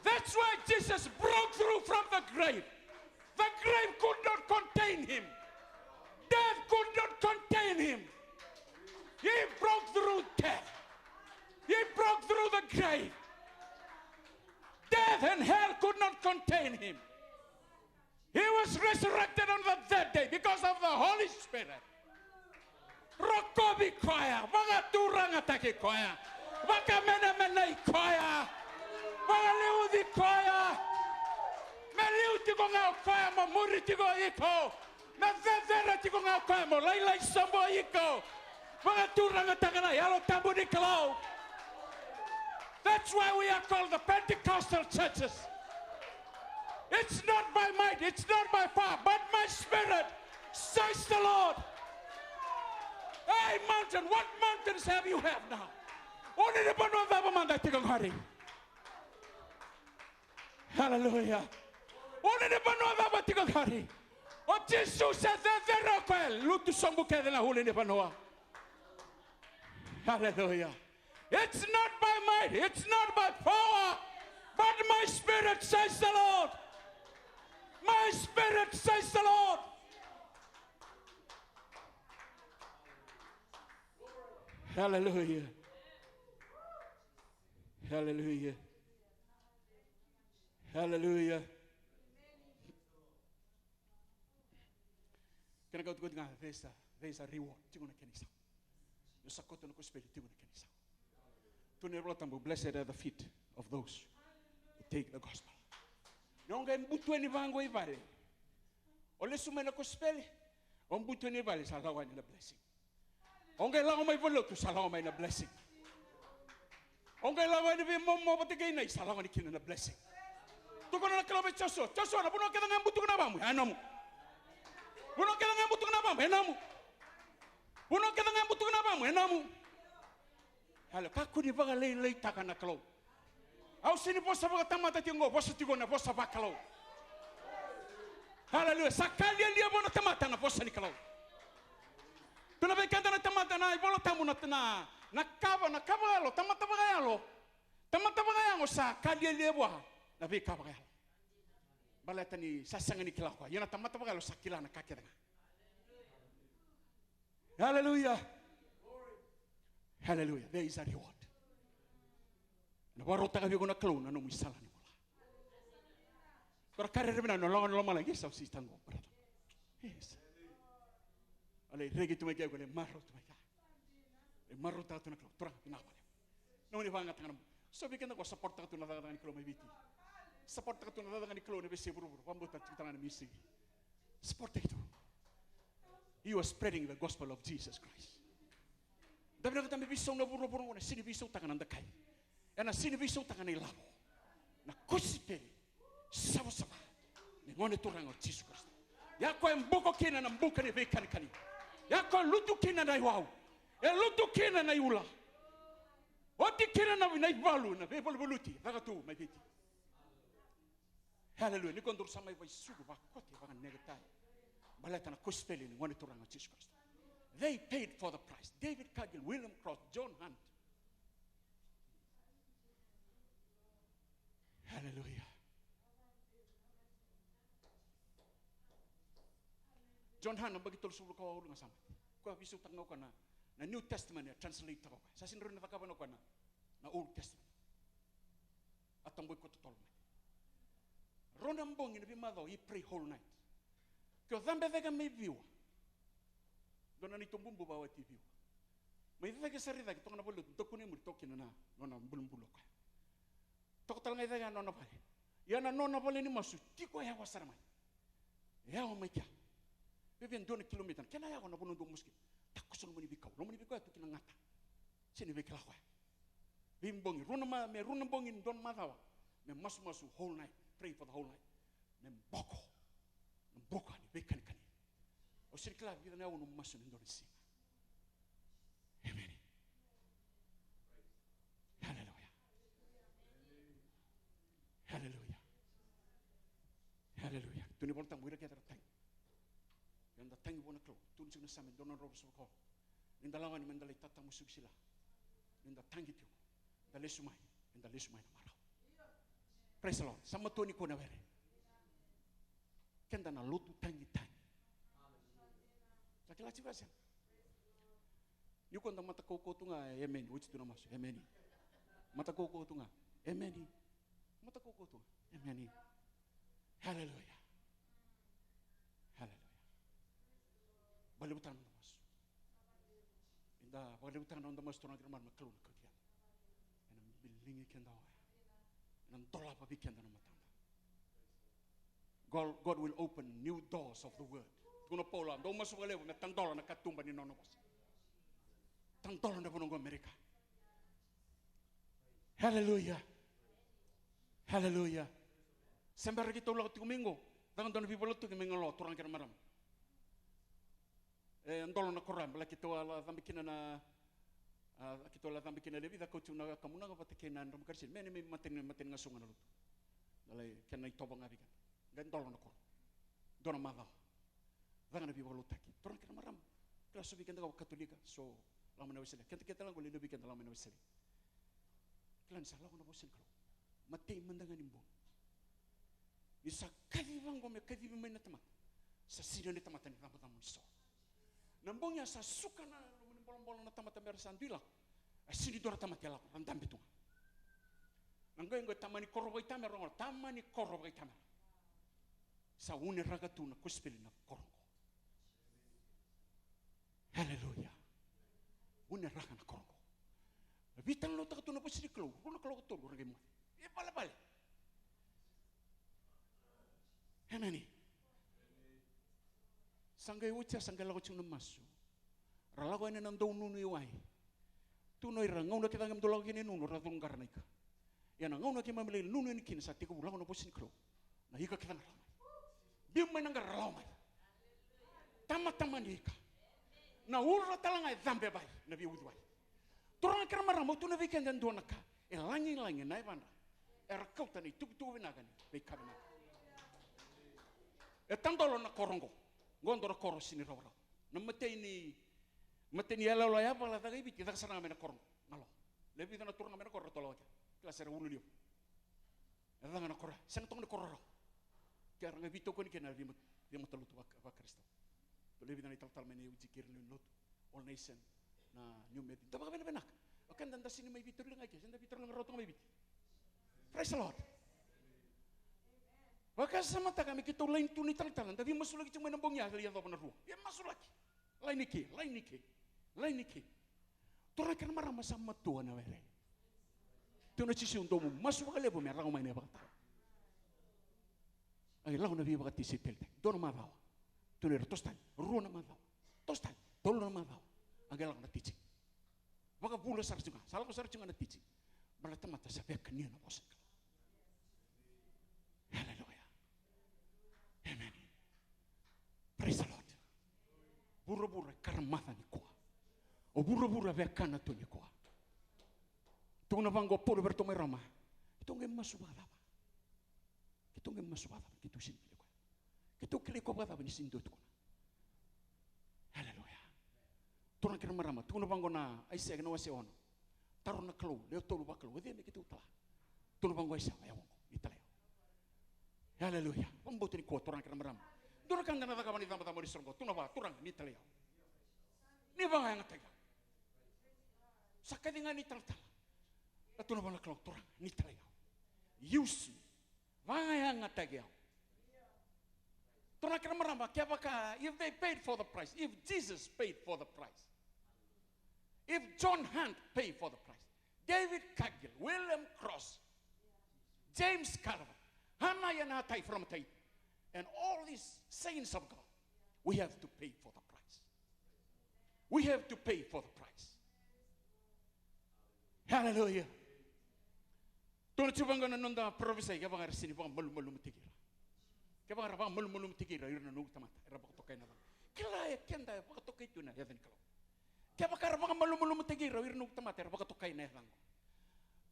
That's why Jesus broke through from the grave. The grave could not contain him. Death could not contain him. He broke through death. He broke through the grave. Death and hell could not contain him. He was resurrected on the third day because of the Holy Spirit. Rokovi koya, vakaturagataki koya, vakamenemenei koya, vakaliuci koya. Me liu tiko ga o koya mo muri tiko iko. Me cecere tiko ga o koya mo lailai sobu iko. Vakaturagataka na Yalo Tabu ni Kalou. That's why we are called the Pentecostal churches. It's not by might, it's not by power, but my spirit, says the Lord. Hey, mountain, what mountains have you have now? O ni vanua cava mada tiko qori? Hallelujah. O ni vanua cava tiko qori? O Jisu se cecere o koya, lutu sobu kece na ulunivanua. Hallelujah. It's not by might, it's not by power, but my spirit, says the Lord. My spirit, says the Lord. Hallelujah. Hallelujah. Hallelujah. Kena kauti koti ga, there's a, there's a reward. Tiko na kena isau. Ni o sa koto na kosipeli, tiko na kena isau. Tukuna na iVola Tabu, blessed are the feet of those who take the gospel. Ni o qai butu yani vaqo i vale, O lesu mai na kosipeli, o butu ena vale, sa lako yani na blessing. O qai lako mai valelotu, sa lako mai na blessing. O qai lako yani veimomo vata kei nai, sa lako yani kina na blessing. Tukuna na Kalou vei Josua, Josua, na vanua kece ga e butuka na vamu, e nomu. Vanua kece ga e butuka na vamu, e nomu. Vanua kece ga e butuka na vamu, e nomu. Aleluya. Kakua ni vakalailaitaka na Kalou. Au sega ni vosa vakatamata tiko qo, vosa tiko na vosa vakalou. Aleluya. Sa ka lialia vua na tamata na vosa ni Kalou. Tukuna vei keda na tamata na iVola Tabu na, na, na kava, na ka vakayalo, tamata vakayalo. Tamata vakayago sa ka lialia vua na veika vakayalo. Baleta ni sa sega ni kila o koya. Ia na tamata vakayalo sa kila na ka kece ga. Hallelujah. Hallelujah. There is a reward. Na vakarautaka vei iko na Kalou na nomu isala ni bula. Ko ra ka rerevena na logona lomalagi, sa usi tango, brother. Yes. Ale reki tu mai kea, ko le marau tu mai kea. E marautaka tu na Kalou, turaga, vinaka vakalevu. Nomuni vakayagataka na bogi. So vei keda ko support-taka tu na cakacaka ni Kalou mai Viti. Support-taka tu na cakacaka ni Kalou na veiyasai vuravura. Vakabauta tiko tale ga na misiki. Support-taki tu. You are spreading the gospel of Jesus Christ. Da vinakata me veisau na vuravura qo, na sega ni veisautaka na dakai. Ena sega ni veisautaka na ilavo. Na kosipeli savasava ni Gone Turaga o Jisu Karisito. Ia koya e buka kina na buka ni veikanikani. Ia koya e lutu kina na iwau. E lutu kina na iula. Oti kina na, na ivalu, na veivaluvaluti caka tu mai Viti. Hallelujah. Ni ko dou sa mai vaisucu, vakote, vakanegetai. Baleta na kosipeli ni Gone Turaga o Jisu Karisito. They paid for the price. David Cargill, William Cross, John Hunt. Hallelujah. John Hunt, na baki tolusagavulu ka walu ga sa mate. Koya veisautaka ga o koya na, na New Testament, e translate-taka o koya. Sa sega ni rawa ni cakava o koya na, na Old Testament. A taboi koya totolo mai. Rua na bogi na veimacawa, he pray whole night. Ke o cabe cake mai Viwa. Dua na neitou bubu vakawati Viwa. Mai cake sara i cake, toka na vale, toka na i muri, toka kina na nona bulubulu o koya. Toka tale ga i cake na nona vale. Ia na nona vale ni masu tiko yawa sara mai. Yawa mai kea. Veve dua na kilomita, na kena yawa na vanua dua masu kina. Takoso loma ni veikau, loma ni veikau ya tu kina gata. Sega ni veikila koya. Veibogi, rua na ma-, me rua na bogi ni dua na macawa. Me masumasu whole night, pray for the whole night. Me boko. Na boko ni veikanikani. Au sega ni kila vica na aua nomu masu ena dua na siga. Emeni. Haleluya. Haleluya. Haleluya. Tukuna na iVola Tabu, ira kece era tagi. Eda tagi vua na Kalou. Tukuna tiko na Same dua na drau ruasagavulu ka ono. Ni da lako yani me da lai tatamusuki sila. Ni da tagi tiko. Da lesu mai. Eda lesu mai na marau. Praise the Lord. Sa matua nikua na were. Keda na lotu tagitagi. Sa kila tiko ya sega? Ni ko da matakaukau tu ga, emeni. Oti tu na masu, emeni. Matakaukau tu ga, emeni. Matakaukau tu ga, emeni. Haleluya. Haleluya. Vakalevutaka na noda masu. Eda vakalevutaka na noda masu, turaga kei na marama, na Kalou na kauti keda. Ena biligi keda oya. Ena dolava vei keda na matada. God, God will open new doors of the word. Tukuna o Paula, dou masu vakalevu me tadola na katuba ni nona vosa. Tadola na vanua qo Amerika. Haleluya. Haleluya. Se bera keitou lako tiko mai qo, caka dua na veivakalotutaki mai Galoa, turaga kei na marama. E dola na koro, bale keitou a la cabe kina na, a, keitou a la cabe kina Levi, caka tiko na kamunaga vata kei na drama karisini. Me ni mai matani, matani ga suga na lotu. Dalai kena itovo ga vei keda. Qai dola na koro. Dua na macawa. Caka na veivakalotutaki. Turaga kei na marama. Kila so vei keda ga Katolika, so lako mai na Wesele. Keda kece ga qo lewe ni vei keda lako mai na Wesele. Kila ni sa lako na vosa ni Kalou. Matei mada ga ni bogi. Ni sa kaciva qo me kacivi mai na tamata. Sa sega ni tamata ni cabocabo ni so. Na bogi a sa suka na loma ni bolabola na tamata me ra sa dui lako. A sega ni dua na tamata e lako, ra dabe tu ga. Na qai qo e tamani koro vakaitamera, qo tamani koro vakaitamera. Sa uneraka tu na kosipeli na koro qo. Haleluya. Uneraka na koro qo. Na veitalanoataka tu na vosa ni Kalou, rua na kaloko tolu, ra qai moce. E valevale. Emeni. Sa qai oti ya, sa qai lako tiko na masu. Ra lako yani ena dau nunu i wai. Tukuna o ira, gauna kece ga me dau lako kina e nunu, ra curu qara na ika. Ia na gauna keimami lai nunu yani kina sa tekivu lako na vosa ni Kalou. Na ika kece ga ra lako mai. Biu mai na qara, ra lako mai. Tamatama ni ika. Na ura tale ga e cabe e wai, na veiuciwai. Turaga kei na marama, au tukuna vei keda e dua na ka. E lagilagi na yavadra era kauta na itukutuku vinaka ni veika vinaka. E tadolo na koro oqo. Oqo dua na koro sega ni rawarawa. Na imatai ni, imatai ni iyaloyalo yavala caka i Viti, caka sara ga mai na koro oqo. Galo. Le vica na turaga mai na koro ratou lako kea. Kila se ra ulu levu. E caka na koro ya, sega toka ni koro rawa. Ke ra qai veitokoni kina na veima-, veimatalotu va-, vaKarisito. Dau lai vica na italatala mai na A O G kei ira na lewe ni lotu, All Nation, na New Methodist. Da vakavinavinaka. O keda da sega ni mai veitarogi ga i ke, se da veitarogi ga rawa toka mai Viti. Praise the Lord. Vakasamataka me keitou laini tu na italatala, da veimasulaki tiko mai na bogi ya, lai yacova na rua. Veimasulaki. Laini ke, laini ke, laini ke. Turaga kei na marama, sa matua na were. Tukuna o Jisu, dou masu vakalevu me lako mai na ivakatawa. A qai lako na veivakatisaipeli tale. Dua na macawa. Tukuna o ira, toso tale. Rua na macawa. Toso tale. Tolu na macawa. A qai lako na teaching. Vakavula sara tiko ga. Sa lako sara tiko ga na teaching. Baleta na tamata sa via kania na vosa ni Kalou. Hallelujah. Amen. Praise the Lord. Vuravura e karamaca nikua. O vuravura e via kana tu nikua. Tukuna vaqo o Paula vei iratou mai Roma. Keitou qai masu vakacava? Keitou qai masu vakacava? Keitou sega ni kilai koya. Keitou kilai koya vakacava ni sega ni dua e tukuna? Hallelujah. Turaga kei na marama, tukuna vaqo na Aisea na wase ono. Taro na Kalou, lewe tolu vakalou, o cei me keitou tala? Tukuna vaqo o Aisea, o yau oqo, ni talai au. Hallelujah. Vakabauta nikua, turaga kei na marama. Dua na ka da na cakava na icabocabo ni soro oqo, tukuna vua, Turaga, ni talai au. Ni vakayagataki au. Sa kaci ga ni talatala. Na tukuna vua na Kalou, Turaga, ni talai au. Use me. Vakayagataki au. Turaga kei na marama, kevaka, if they paid for the price, if Jesus paid for the price, if John Hunt paid for the price, David Cargill, William Cross, James Calvin, Hananiah and Hatai from Tahiti, and all these saints of God, we have to pay for the price. We have to pay for the price. Hallelujah. Tukuna tiko vaqo na noda parofisai, kevaka era sega ni vakamalumalumutaki ira. Kevaka era vakamalumalumutaki ira, ira na noqu tamata, era vakatokai na yacaqu. Kila, e keda e vakatokai tu na yaca ni Kalou. Kevaka era vakamalumalumutaki ira, ira na noqu tamata, era vakatokai na yacaqu.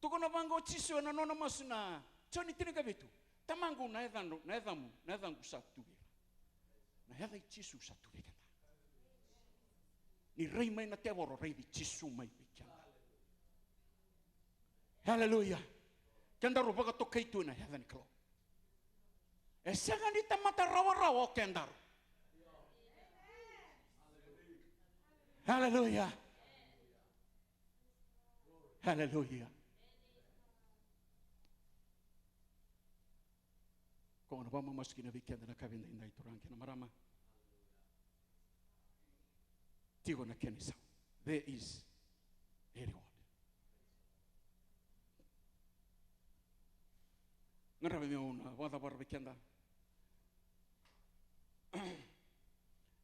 Tukuna vaqo o Jisu ena nona masu na Joni tinikavitu. Tamaqu, na yacaqu, na yacamu, na yacaqu sa tu vei ira. Na yaca i Jisu sa tu vei keda. Ni rai mai na tevoro, raici Jisu mai vei keda. Hallelujah. Kedaru vakatokai tu ena yaca ni Kalou. E sega ni tamata rawarawa o kedaru. Hallelujah. Hallelujah. Ko na vakamamasu kina vei keda na ka vei daidai, turaga kei na marama. Tiko na kena isau. There is a reward. Gadreva meu na vakacavara vei keda.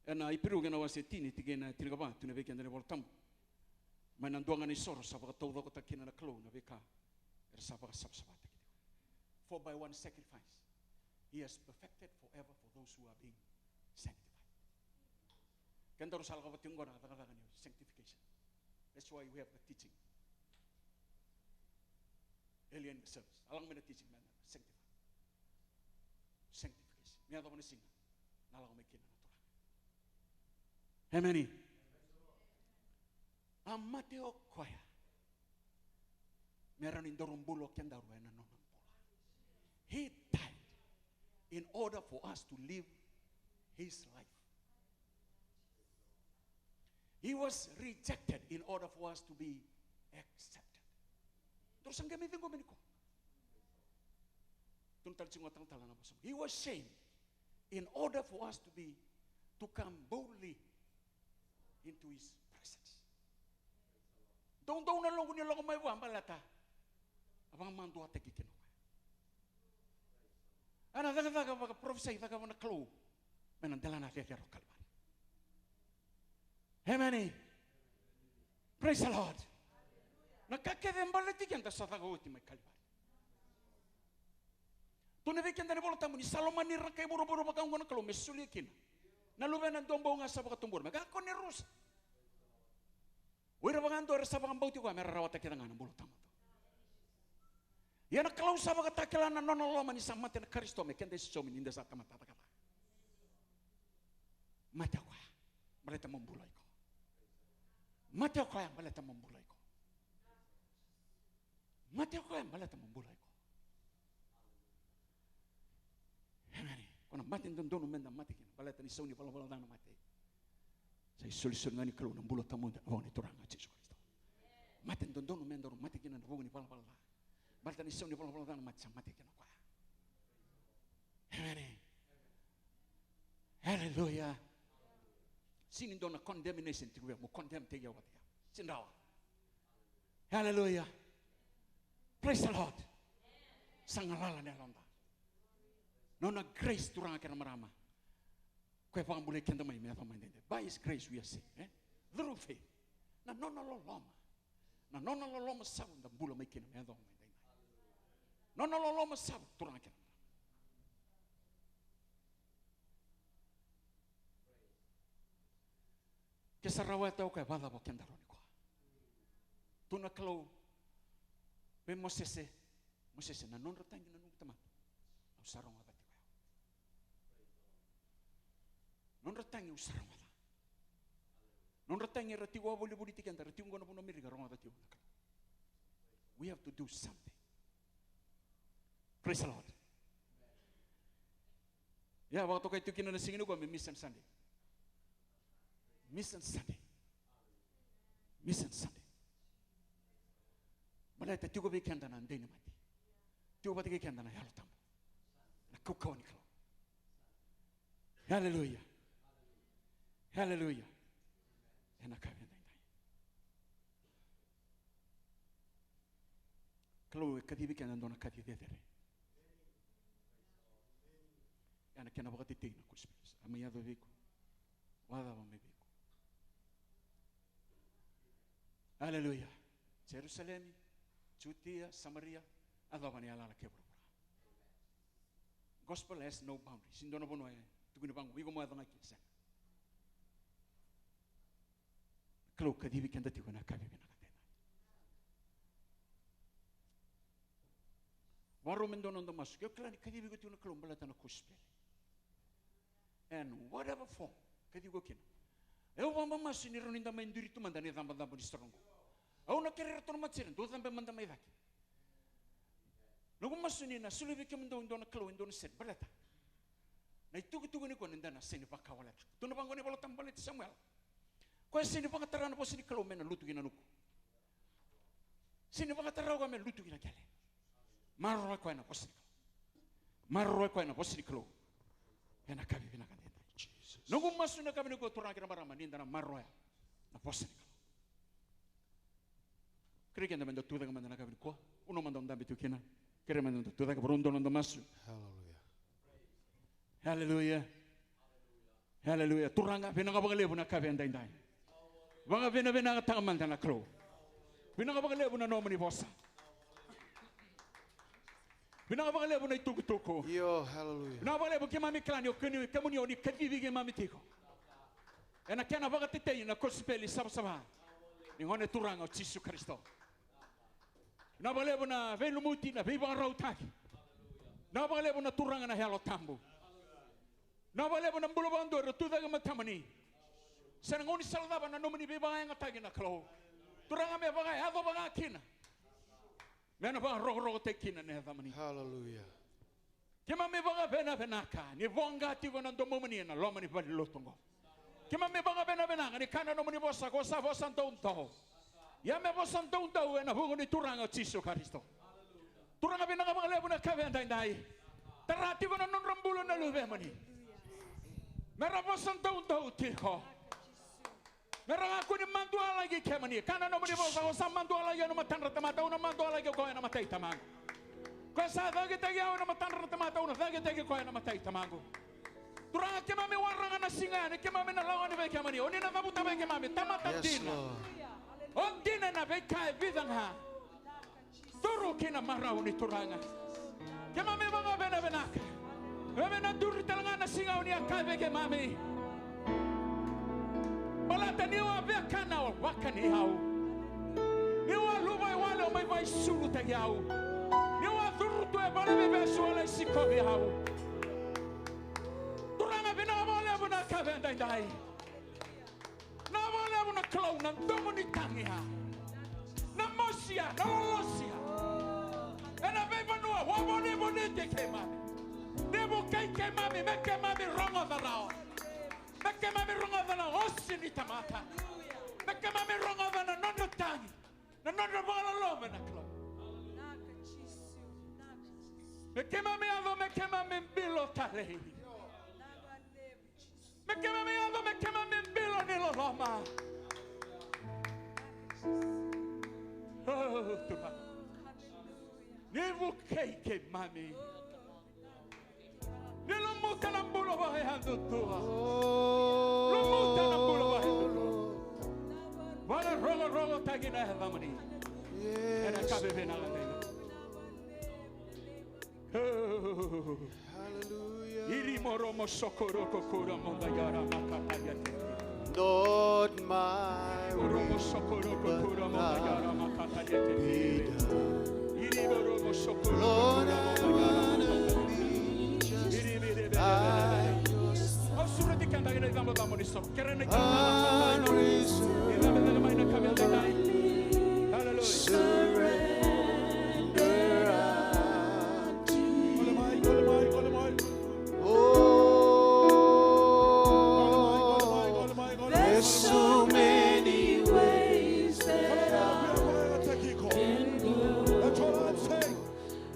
Ena Iperiu kei na wase tini, tikina e tinikava, tukuna vei keda na iVola Tabu. Mai na dua ga na isoro sa vakataucokotaka kina na Kalou na veika era sa vakasavasavataki tiko. For by one sacrifice he has perfected forever for those who are being sanctified. Kedaru sa lako vata tiko qo na cakacaka ni sanctification. That's why we have the teaching. Early in the service. A lako mai na teaching, man, sanctify. Sanctification. Me yacova na siga na lako mai kina na Turaga. Emeni. A mate o koya me rawa ni daru bula o kedaru ena nona bula. He died in order for us to live his life. He was rejected in order for us to be accepted. Daru sa qai mai ciqomi nikua. Tukuna tale tiko ga talatala na vosa. He was shamed in order for us to be, to come boldly into his presence. Doudou na loqu ni lako mai vua baleta a vakamaduataki kina o koya. A na cakacaka vakaparofisai cakava na Kalou mai na delana cecere o Kalivari. Emeni. Praise the Lord. Na ka kece e baleti keda sa caka oti mai Kalivari. Tukuna vei keda na iVola Tabu ni sa lomani ira na kai vuravura vakaoqo na Kalou me solia kina na Luvena e dua bau ga sa vakatubura, me kakua ni rusa. O ira vakadua era sa vakabauti koya me ra rawata kece ga na bula tawamudu. Ia na Kalou sa vakatakila na nona loloma ni sa mate na Karisito me keda isosomi ni da sa tamata cakacaka. Mate o koya baleta mo bula iko. Mate o koya baleta mo bula iko. Mate o koya baleta mo bula iko. Emeni. Ko na mate dodonu meda mate kina baleta ni sau ni valavala ca na mate. Sa isolisoli ga ni Kalou na bula tawamudu ena vuku ni Turaga o Jisu Karisito. Mate dodonu me daru mate kina ena vuku ni valavala ca. Baleta ni sau ni valavala ca na mate, sa mate kina o koya. Emeni. Aleluya. Sega ni dua na condemnation tiko vei au, mo condemn-taki au vata kei au. Sega ni rawa. Aleluya. Praise the Lord. Sa galala na yaloda. Nona grace, turaga kei na marama. Koya e vakabulai keda mai me yaco mai daidai. By his grace we are saved, eh? Through faith. Na nona loloma. Na nona loloma sa da bula mai kina me yaco mai daidai. Nona loloma sa, turaga kei na marama. Ke sa rawata o koya, vakacava o keda rawa ni koya? Tukuna na Kalou vei Mosese, Mosese, na nodra tagi na noqu tamata au sa rogoca tiko ya. Nodra tagi au sa rogoca. Nodra tagi era tiko a volivoliti keda, era tiko qo na vanua Amerika, rogoca tiko na Kalou. We have to do something. Praise the Lord. Ia, vakatokai tu kina na siga nikua me Mission Sunday. Mission Sunday. Mission Sunday. Baleta tiko vei keda na dei ni mate. Tiko vata kei keda na Yalo Tabu. Na kaukauwa ni Kalou. Hallelujah. Hallelujah. Ena kavi edaidai. Kalou e kacivi keda e dua na kaci cecere. Ena kena vakatetei na kosipeli. A mai yaco vei iko. Vakacava mai vei iko. Aleluya. Jerusalemi, Jutia, Samaria, yacova na yalayala kei vuravura. Gospel has no boundary. Sega ni dua na vanua e tukuni vaqo, iko mo yaco ga kina, sega. Kalou kacivi keda tiko ena yakavi vinaka edaidai. Vakarau me dua na noda masu. Ke o kila ni kacivi iko tiko na Kalou baleta na kosipeli, and whatever form kacivi iko kina, au vakabauta masu ni rawa ni da mai duri tu mada na icabocabo ni sere oqo. Au na kerei iratou na matasere, dou cabe mada mai cake. Noqu masu ni na solia vei kemudou e dua na Kalou e dua na sere baleta na itukutuku ni kua ni da na sega ni vakawaletaka. Tukuna vaqo na iVola Tabu baleti Samuela. Koya sega ni vakatara na vosa ni Kalou me na lutu ki na nuku. Sega ni vakatara o koya me lutu ki na qele. Maroroya koya na vosa ni Kalou. Maroroya koya na vosa ni Kalou. Ena yakavi vinaka edaidai. Noqu masu na yakavi nikua, turaga kei na marama, ni da na maroroya na vosa ni Kalou. Kerei keda meda tucake mada na yakavi nikua. Vunau mada o dabe tu kina. Kerei mada meda tucake, varau dua na noda masu. Hallelujah. Hallelujah. Hallelujah. Turaga, vinaka vakalevu na yakavi edaidai. Vakavinavinakataka mada na Kalou. Vinaka vakalevu na nomuni vosa. Vinaka vakalevu na itukutuku. Io, hallelujah. Vinaka vakalevu keimami kila ni o kemuni, kemuni o ni kacivi keimami tiko ena kena vakatetei na kosipeli savasava ni Gone Turaga o Jisu Karisito. Vinaka vakalevu na veilumuti, na veivakarautaki. Vinaka vakalevu na Turaga na Yalo Tabu. Vinaka vakalevu na bula vakadua era tucake matamuni. Se na gaunisala cava na nomuni veivakayagataki na Kalou, Turaga, me vakayacova ga kina. Me na vakarokorokotaki kina na yacamuni. Hallelujah. Keimami vakavinavinaka ni voqa tiko na domomuni ena loma ni valelotu oqo. Keimami vakavinavinaka ni kaya na nomuni vosa, ko sa vosa doudou. Ia me vosa doudou ena vuku ni Turaga o Jisu Karisito. Turaga, vinaka vakalevu na yakavi edaidai. Tara tiko na nodra bula na luvemuni. Me ra vosa doudou tiko. Me ra kakua ni madualaki kemuni. Kaya na nomuni vosa, ko sa madualaki au ena matadra na tamata, au na madualaki koya ena mata i Tamaqu. Ko sa cakitaki au ena matadra na tamata, au na cakitaki koya ena mata i Tamaqu. Turaga, keimami waraka na siga yani, keimami na lako yani vei kemuni. O ni na cavuta vei keimami tamata dina. O dina ena veika e vica ga. Curu ki na marau ni Turaga. Keimami vakavinavinaka. Keimami na duri tale ga na siga o ni a kaya vei keimami. Baleta niu a viakana, o vakani au. Niu a luvaiwale, o mai vaisulutaki au. Niu a curu tu e vale ni veivesu, o lai sikovi au. Turaga, vinaka vakalevu na ka edaidai. Na vakalevu na Kalou, na domo ni tagia, na mosia, na lolosia. Ena veivanua o a vunivunitaki keimami. Ni vukei keimami, me keimami rogoca rawa. Me keimami rogoca na osi ni tamata. Me keimami rogoca na nodra tagi, na nodra vakaloloma na Kalou. Me keimami yaco, me keimami bilo talei. Me keimami yaco, me keimami bilo ni loloma. O Turaga, ni vukei keimami. Ni lumuta na bula vakayadudua. Lumuta na bula vakayadudua. Vakarokorokotaki na yacamuni. Ena ka veve na lalaga. Hallelujah. Iri moromo sokoroko kura monda yara makataria tete. Not my will, but thine be done. Lord, I wanna be just like your son. Unreserved. Hallelujah. Surrender unto you. Oh, there's so many ways that I can go.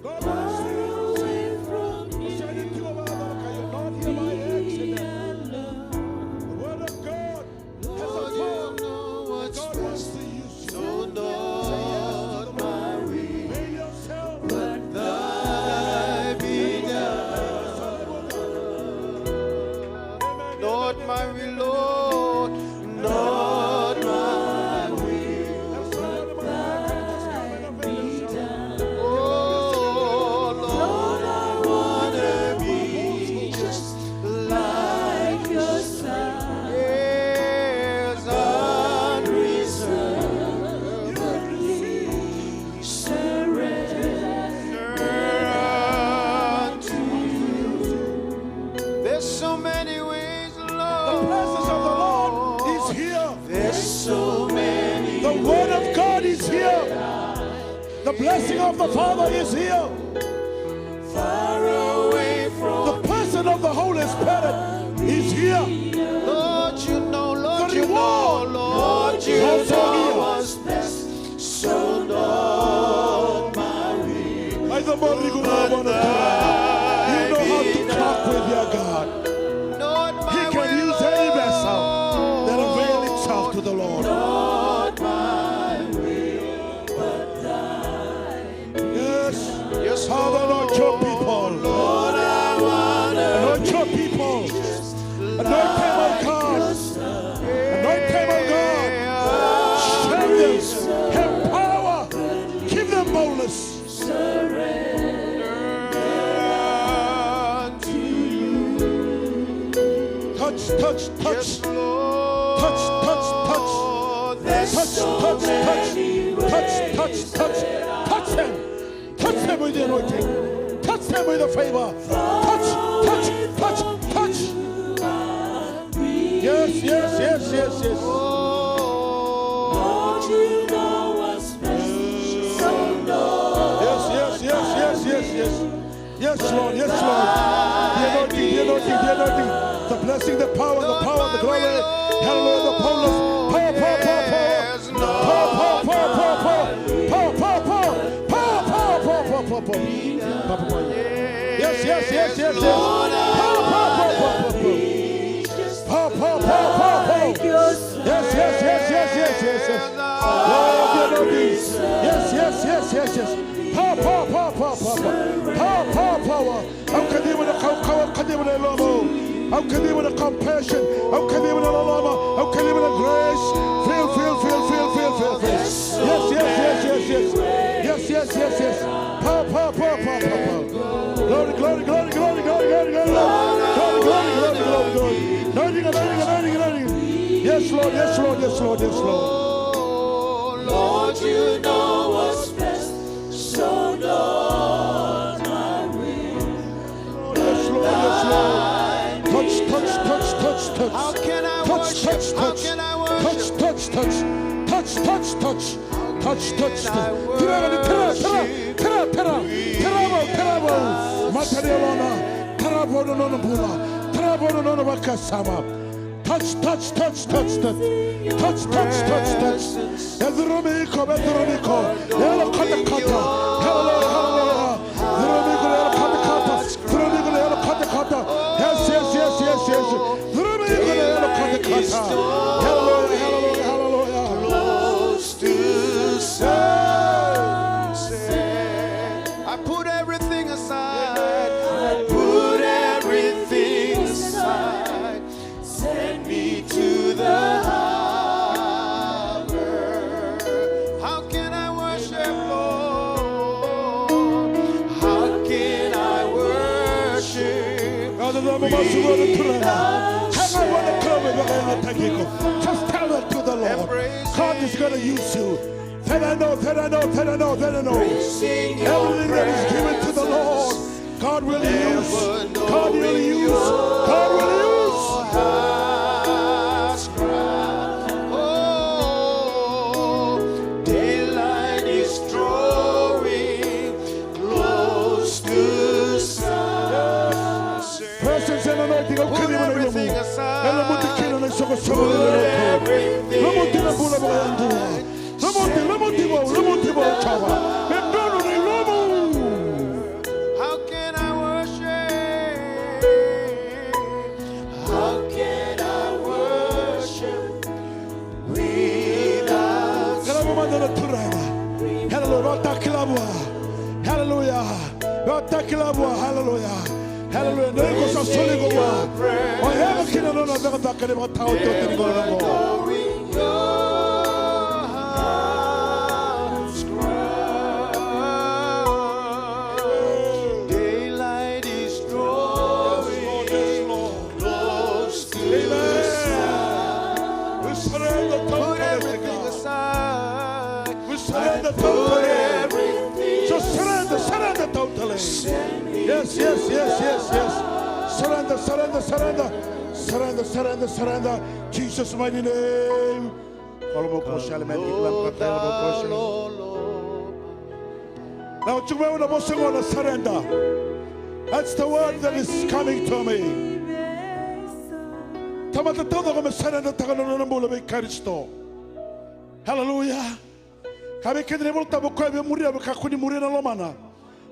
Far away from you, leave me alone. The word of God. Lord, you know what's best. So not my will, but thine be done. Not my will, Lord, not my will, but thine be done. Oh, Lord, I wanna be just like your son. Yes, unreservedly surrender unto you. There's so many ways, Lord. The presence of the Lord is here. There's so many ways. The word of God is here. The blessing of the Father is here. Far away from the person of the Holy Spirit is here. Lord, you know, Lord, you know, Lord, you know what's best. So not my will, but thine be done. You know how to talk with your God. He can use any vessel that avail itself to the Lord. Not my will, but thine. Yes. Yes, Father, anoint your people. Lord, I wanna anoint your people. Anoint them, oh God. Anoint them, oh God. Strengthen them. Empower. Give them boldness. Surrender unto you. Touch, touch, touch. Yes, Lord. Touch, touch, touch. There's so many ways. Touch, touch, touch, touch. Touch them. Touch them with the anointing. Touch them with the favor. Touch, touch, touch, touch. Yes, yes, yes, yes, yes. Lord, you know what's best. Yes, yes, yes, yes, yes, yes. Yes, Lord, yes, Lord. The anointing, the anointing, the anointing. The blessing, the power, the power, the glory. Hallelujah, the power, power, power, power, power. Power, power, power, power, power. Power, power, power, power, power, power. Power, power, power, power, power, power. Power, power, power. Yes, yes, yes, yes, yes. Power, power, power, power, power. Power, power, power, power, power. Yes, yes, yes, yes, yes, yes, yes. Lord, you know this. Yes, yes, yes, yes, yes. Power, power, power, power, power, power. Power, power, power. Au kaciva na kaukauwa, au kaciva na yalomu. Au kaciva na compassion. Au kaciva na loloma. Au kaciva na grace. Fill, fill, fill, fill, fill, fill, fill. Yes, yes, yes, yes, yes. Yes, yes, yes, yes. Power, power, power, power, power, power. Glory, glory, glory, glory, glory, glory, glory, glory. Glory, glory, glory, glory, glory. Anointing, anointing, anointing, anointing. Yes, Lord, yes, Lord, yes, Lord, yes, Lord. Lord, you know what's best, so Lord, I will. Yes, Lord, yes, Lord. Touch, touch, touch, touch, touch. How can I worship? Touch, touch, touch. How can I worship? Touch, touch, touch. Touch, touch, touch. Touch, touch, touch. Tara, tara, tara, tara, tara vou, tara vou. Mata ni yalona. Tara vou na nona bula. Tara vou na nona vakasama. Touch, touch, touch, touch, touch. Touch, touch, touch, touch. E curumi iko, e curumi iko. Yalo katakata. Hallelujah, hallelujah. Curumi iko na yalo katakata. Curumi iko na yalo katakata. Yes, yes, yes, yes, yes. Curumi iko na yalo katakata. Hallelujah, hallelujah, hallelujah. Close to sunset. I put everything aside. I put everything aside. Send me to the harbor. How can I worship, Lord? How can I worship? Rau na masu vua na Turaga. Hanga vua na Kalou me vakayagataki iko. Just tell that to the Lord. God is gonna use you. That I know, that I know, that I know, that I know. Everything that is given to the Lord, God will use. God will use. God will use. Oh, daylight is drawing close to sunset. Presence and anointing, au kaciva na ilumu. E lumuti kina na isoqosoqo ni ilumu. Lumuti na bula vakayadua. Lumuti, lumuti vou, lumuti vou, Jiova. Me donu na ilumu. How can I worship? How can I worship without you? Qaravi mada na Turaga. Hallelujah. Vakatakila vua. Hallelujah. Vakatakila vua. Hallelujah. Hallelujah. Na iko sa soli iko vua. O yaga kina na nona cakacaka ni vakataotioti ni gauna oqo. Daylight is drawing close to sunset. We surrender totally. We surrender totally. Just surrender, surrender totally. Yes, yes, yes, yes, yes. Surrender, surrender, surrender. Surrender, surrender, surrender. Jesus' mighty name. Kalomo ko shale mani iklam ka kalomo ko shale. Now, tiko mai na vosa qo na surrender. That's the word that is coming to me. Tamata taucoko me surrender taka na nona bula vei Karisito. Hallelujah. Ka vei keda na iVolatabu, koya via muri au, me kakua ni muria na lomana.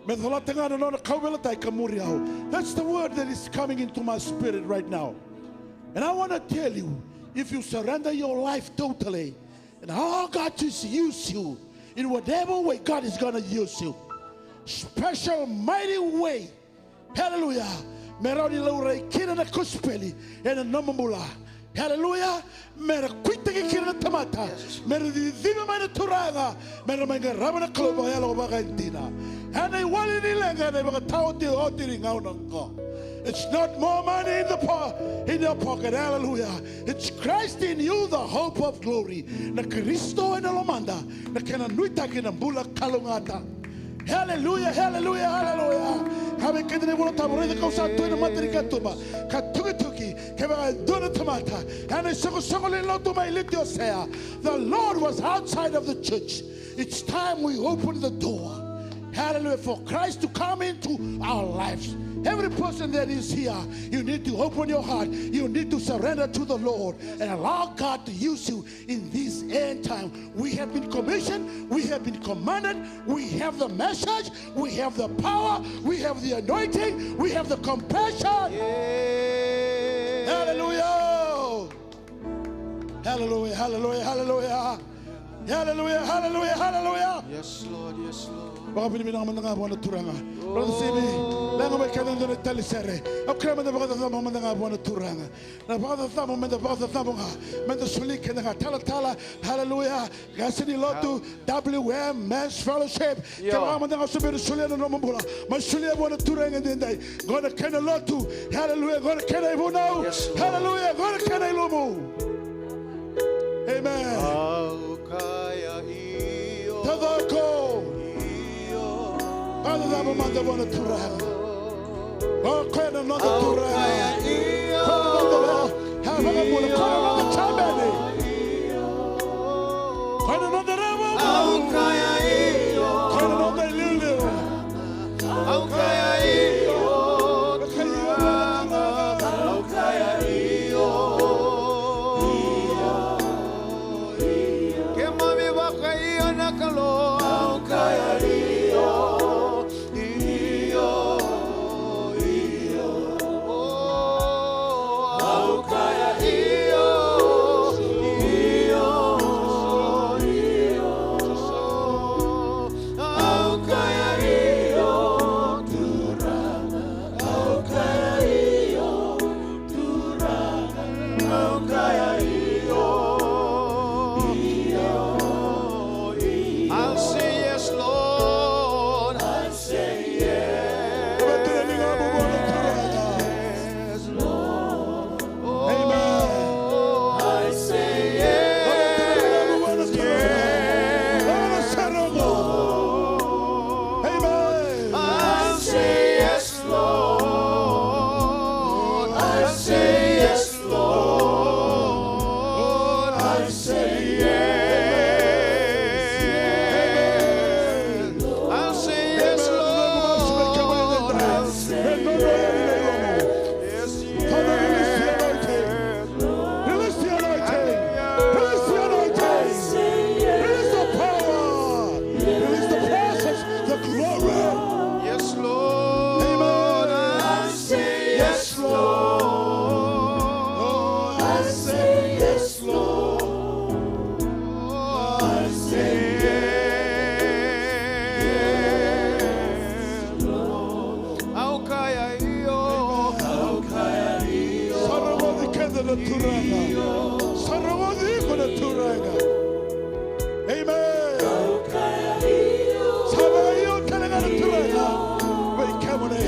Me colata ga na nona kauveilatai ka muri au. That's the word that is coming into my spirit right now. And I want to tell you, if you surrender your life totally, and allow God to use you in whatever way God is gonna use you. Special, mighty way. Hallelujah. Me rawa ni laurai kina na kosipeli ena nomu bula. Hallelujah. Me ra kuitaki kina na tamata. Me ra ciciva mai na Turaga. Me ra mai qarava na Kalou vakayalo vakaidina. Ena iwali ni leqa ena ivakataotioti ni gauna oqo. It's not more money in the po-, in your pocket. Hallelujah. It's Christ in you, the hope of glory. Na Karisito ena lomada, na kena nuitaki na bula kalougata. Hallelujah, hallelujah, hallelujah. Ka vei keda na iVolatabu, raica kau sa tu ena mata ni katuba ka tukituki, kevaka e dua na tamata ena isoqosoqo lewe ni lotu mai Letiosea. The Lord was outside of the church. It's time we open the door. Hallelujah. For Christ to come into our lives. Every person that is here, you need to open your heart. You need to surrender to the Lord and allow God to use you in this end time. We have been commissioned. We have been commanded. We have the message. We have the power. We have the anointing. We have the compassion. Hallelujah. Hallelujah, hallelujah, hallelujah. Hallelujah, hallelujah, hallelujah. Yes, Lord, yes, Lord. Vakavinavinaka mada ga vua na Turaga. Brother Simi. Leqa mai keda e dua na tali sere. Au kerea meda vakacacabo mada ga vua na Turaga. Na vakacacabo, meda vakacacabo ga. Meda soli keda ga. Talatala, haleluya. Qase ni lotu, W M Men's Fellowship. Kevaka mada ga o se bera ni solia na nomu bula, mai solia vua na Turaga edaidai. Qo na kena lotu. Haleluya. Qo na kena ivunau. Haleluya. Qo na kena ilumu. Amen. Au kaya io. Tacoko. Io. Vakacacabo mada vua na Turaga. O koya na noda Turaga. Au kaya io. Koya na noda, e, vakabula, koya na noda Jameni. Io. Koya na noda Rava. Au kaya io. Koya na noda iliuliu. Au kaya io, Turaga, au kaya io, io, io. Keimami vakaio na Kalou, au kaya io, io, io. Oh, au kaya io, io, io. Au kaya io, Turaga. Au kaya io, Turaga. Au kaya io, io, io. I'll say yes, Lord. I'll say yes. Amen. I say yes, yes, Lord. I say yes, Lord. I say yes, Lord. I say yes. I say yes, Lord. I say yes. Father, release the anointing. Release the anointing. Release the anointing. Release the power. Release the presence, the glory. Yes, Lord. Amen. I say yes, Lord. I say yes, Lord. I say yes, Lord. Au kaya io. Au kaya io. Sa rogoci keda na Turaga. Sa rogoci iko na Turaga. Amen. Sa vakaio tale ga na Turaga vei kemuni.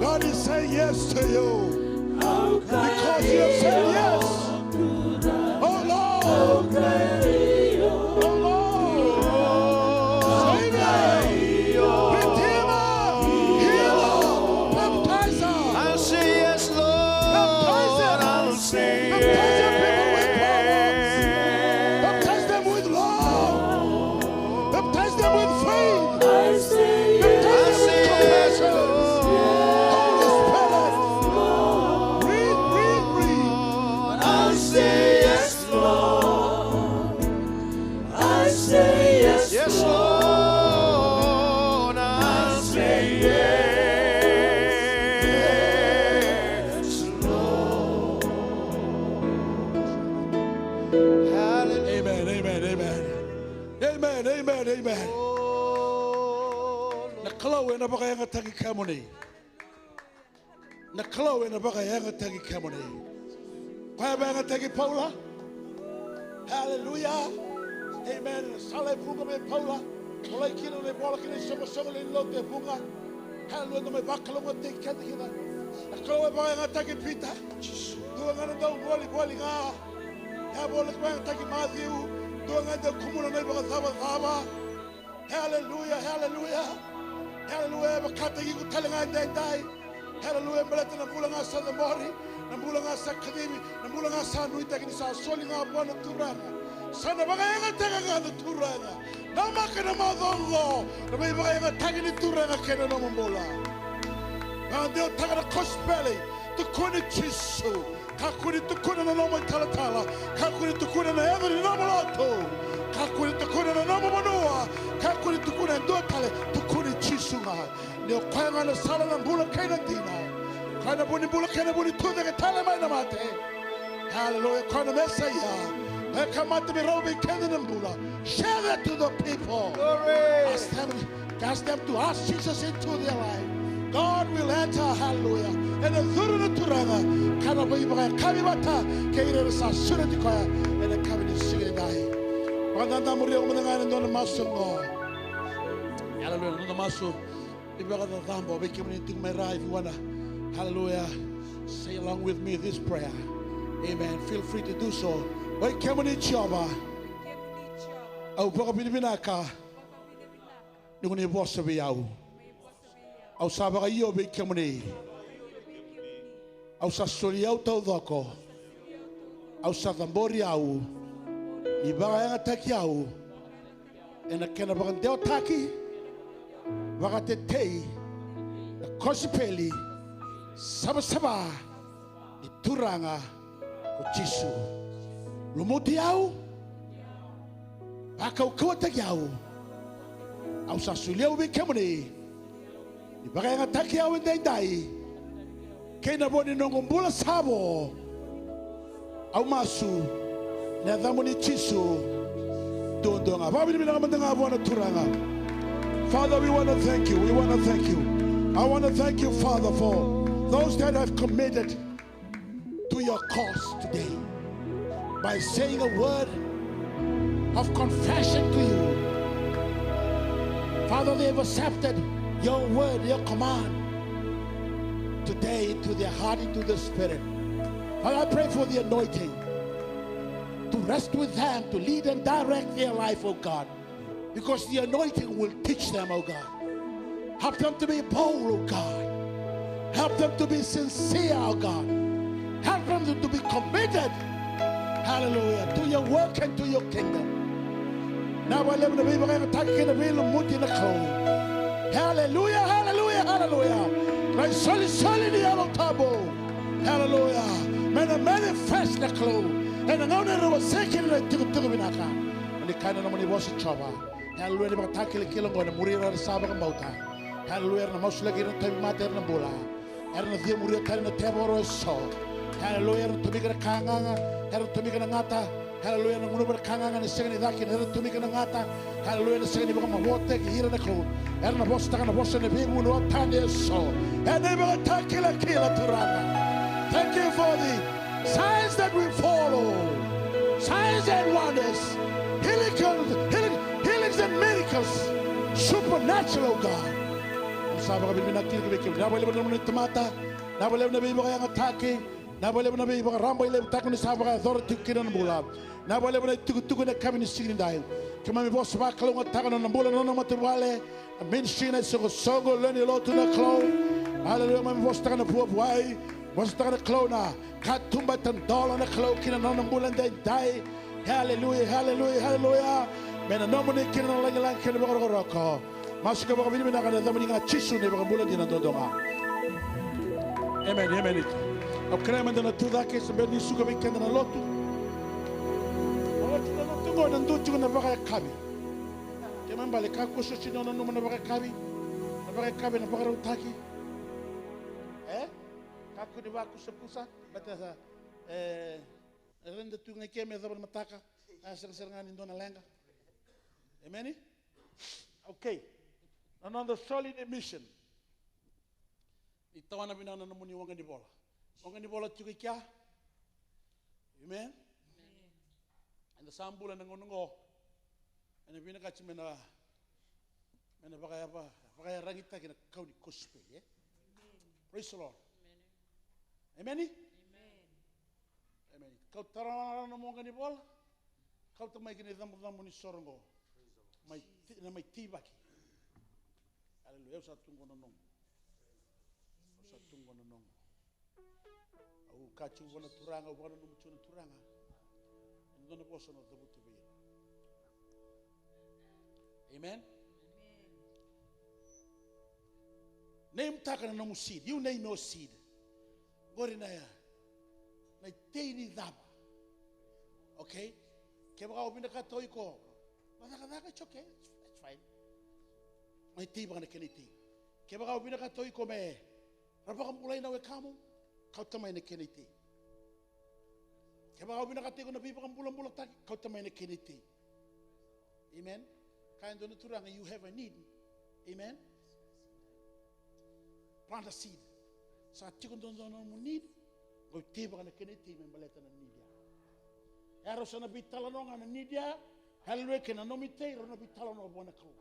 God is saying yes to you. Because you have said yes. Oh Lord. Oh Lord. Savior. Redeemer. Healer. Baptizer. I'll say yes, Lord. Baptize them. I'll say yes. Baptize your people with power. Baptize them with love. Baptize them with faith. I say yes. Baptize them with compassion. Holy Spirit. Breathe, breathe, breathe. I say yes, Lord. I say yes, Lord. I say yes, Lord. Hallelujah. Amen, amen, amen. Amen, amen, amen. Na Kalou ena vakayagataki kemuni. Na Kalou ena vakayagataki kemuni. Koya e vakayagataki Paula. Haleluya. Amen. Na sala e vuqa vei Paula. Volai kina na ivola kina isoqosoqo lewe ni lotu e vuqa. Haleluya. Na mai vakalougatataki keda kina. Na Kalou e vakayagataki Pita. Dua ga na dau volivoli ga. E a volai vakayagataki Maciu. Dua ga e dau kumuna na ivakacavacava. Haleluya, haleluya. Haleluya, e vakataki iko tale ga edaidai. Haleluya, baleta na bula ga sa cabori, na bula ga sa kacivi, na bula ga sa nuitaki ni sa soli ga vua na Turaga. Sa na vakayagataka ga na Turaga. Namaka na macawa oqo na veivakayagataki ni Turaga kei na nomu bula. Vakadewataka na kosipeli, tukuni Jisu. Kakua ni tukuna na nomu italatala. Kakua ni tukuna na yaca ni nomu lotu. Kakua ni tukuna na nomu vanua. Kakua ni tukuna e dua tale. Tukuni Jisu ga. Ni o koya ga na sala, na bula kei na dina. Koya na vu ni bula kei na vu ni tucake tale mai na mate. Haleluya. Koya na Mesaia. Koya ka mate me rawa vei keda na bula. Share that to the people. Glory. Ask them, ask them to ask Jesus into their life. God will enter, hallelujah. Ena curu na Turaga, ka na veivakayakavi vata kei ira era sa sureti koya ena yakavi ni siga nidai. Vakadadamuri au mada ga ena dua na masu oqo. Hallelujah, na noda masu ni vakacacabo. Vei kemuni tiko mai ra, if you wanna, hallelujah, say along with me this prayer. Amen. Feel free to do so. Oi kemuni Jiova, au vakavinavinaka ni ko ni vosa vei au. Au sa vakaio vei kemuni. Au sa soli au taucoko. Au sa cabori au. Ni vakayagataki au ena kena vakadewataki vakatetei na kosipeli savasava ni Turaga ko Jisu. Lumuti au, vakaukauwataki au. Au sa soli au vei kemuni. Ni vakayagataki au edaidai kei na vo ni noqu bula sa vo. Au masu ena yacamuni Jisu. Duadua ga. Vakavinavinaka mada ga vua na Turaga. Father, we want to thank you. We want to thank you. I want to thank you, Father, for those that have committed to your cause today by saying a word of confession to you. Father, they have accepted your word, your command today into their heart, into their spirit. Father, I pray for the anointing to rest with them, to lead and direct their life, oh God. Because the anointing will teach them, oh God. Help them to be bold, oh God. Help them to be sincere, oh God. Help them to be committed, hallelujah, to your work and to your kingdom. Na vakalevu na veivakayagataki kei na veilumuti na Kalou. Hallelujah, hallelujah, hallelujah. Na isolisoli ni Yalo Tabu, hallelujah, me na manifest na Kalou ena gauna era wasei kina na itukutuku vinaka. Ni kaya na nomuni vosa, Jiova. Haleluya, ni vakatakilakila oqo ena muri ira era sa vakabauta. Haleluya, era na masulaki ira na tauvimate, era na bula. Era na cia muria tani na tevoro eso. Haleluya, era na tomika na ka gaga, era na tomika na gata. Haleluya, era na gunuva na ka gaga ena sega ni caka, era na tomika na gata. Haleluya, ena sega ni vakamavoataki ira na Kalou. Era na vosataka na vosa ena veivanua tani eso. Ena ivakatakilakila, Turaga. Thank you for the signs that we follow, signs and wonders, healing, healing, healings and miracles, supernatural, God. Au sa vakavinavinaka kina vei kemuni. Vinaka vakalevu na nomuni tamata, vinaka vakalevu na veivakayagataki, vinaka vakalevu na veivakarabailevu ni sa vakayacora tiko kina na bula. Vinaka vakalevu na itukutuku ena yakavi ni siga nidai. Keimami vosa vakalougatataka na nona bula, na nona matavuvale, na ministry, na isoqosoqo, lewe ni lotu, na Kalou. Haleluya, keimami vosataka na vuavuai, vosataka na Kalou na katuba tadola, na Kalou, ki na nona bula edaidai. Haleluya, haleluya, haleluya. Me na nomuni kina na lagilagi kei na vakarokoroko. Masu ka vakavinavinaka ena yacamuni ga Jisu na iVakabula dina duadua ga. Emeni, emeni. Au kerea meda na tucake, se bera ni suka vei keda na lotu. Na lotu, na lotu oqo ena dua tiko na vakayakavi. Kena ibalebale kakua soti ni o nanuma na vakayakavi. Na vakayakavi ena vakarautaki. E? Kakua ni vakusakusa. Baleta sa, e, reda tu ga i ke me yacova na mataka. A, sarasara ga ni dua na leqa. Emeni? Okay. Na noda soli ni mission. Ni tawana vinaka na nomuni waqa ni vola. Waqa ni vola tiko i kea. Amen. Eda sa bula ena gauna oqo. Ena vinakati me na, me na vakaya-, vakayaragitaki na kau ni kosipeli, e? Praise the Lord. Emeni? Emeni. Kau tara na nomu waqa ni vola. Kauta mai kina icabocabo ni soro oqo. Mai ti-, na mai teivaki. Aleluya. Au sa tu qo na noqu. Au sa tu qo na noqu. Au kaya tiko vua na Turaga, au vakananuma tiko na Turaga. Ena dua na vosa na cavuta vei ira. Amen. Name-taka na nomu seed. You name your seed. Qori na, na itei ni cava. Okay? Kevaka o vinakata o iko na cakacaka, it's okay. It's, it's fine. Na itei vaka na kena itei. Kevaka o vinakata o iko me ra vakabulai na wekamu, kauta mai na kena itei. Kevaka o vinakata o iko na veivakabulabulataki, kauta mai na kena itei. Amen. Kaya e dua na turaga, you have a need. Amen. Plant a seed. Sa tiko dodonu na nomu need, qai teivaka na kena itei me baleta na need ya. Ia rau sa na veitalanoa ga na need ya. Hallelujah, kei na nomu itei, rau na veitalanoa vua na Kalou.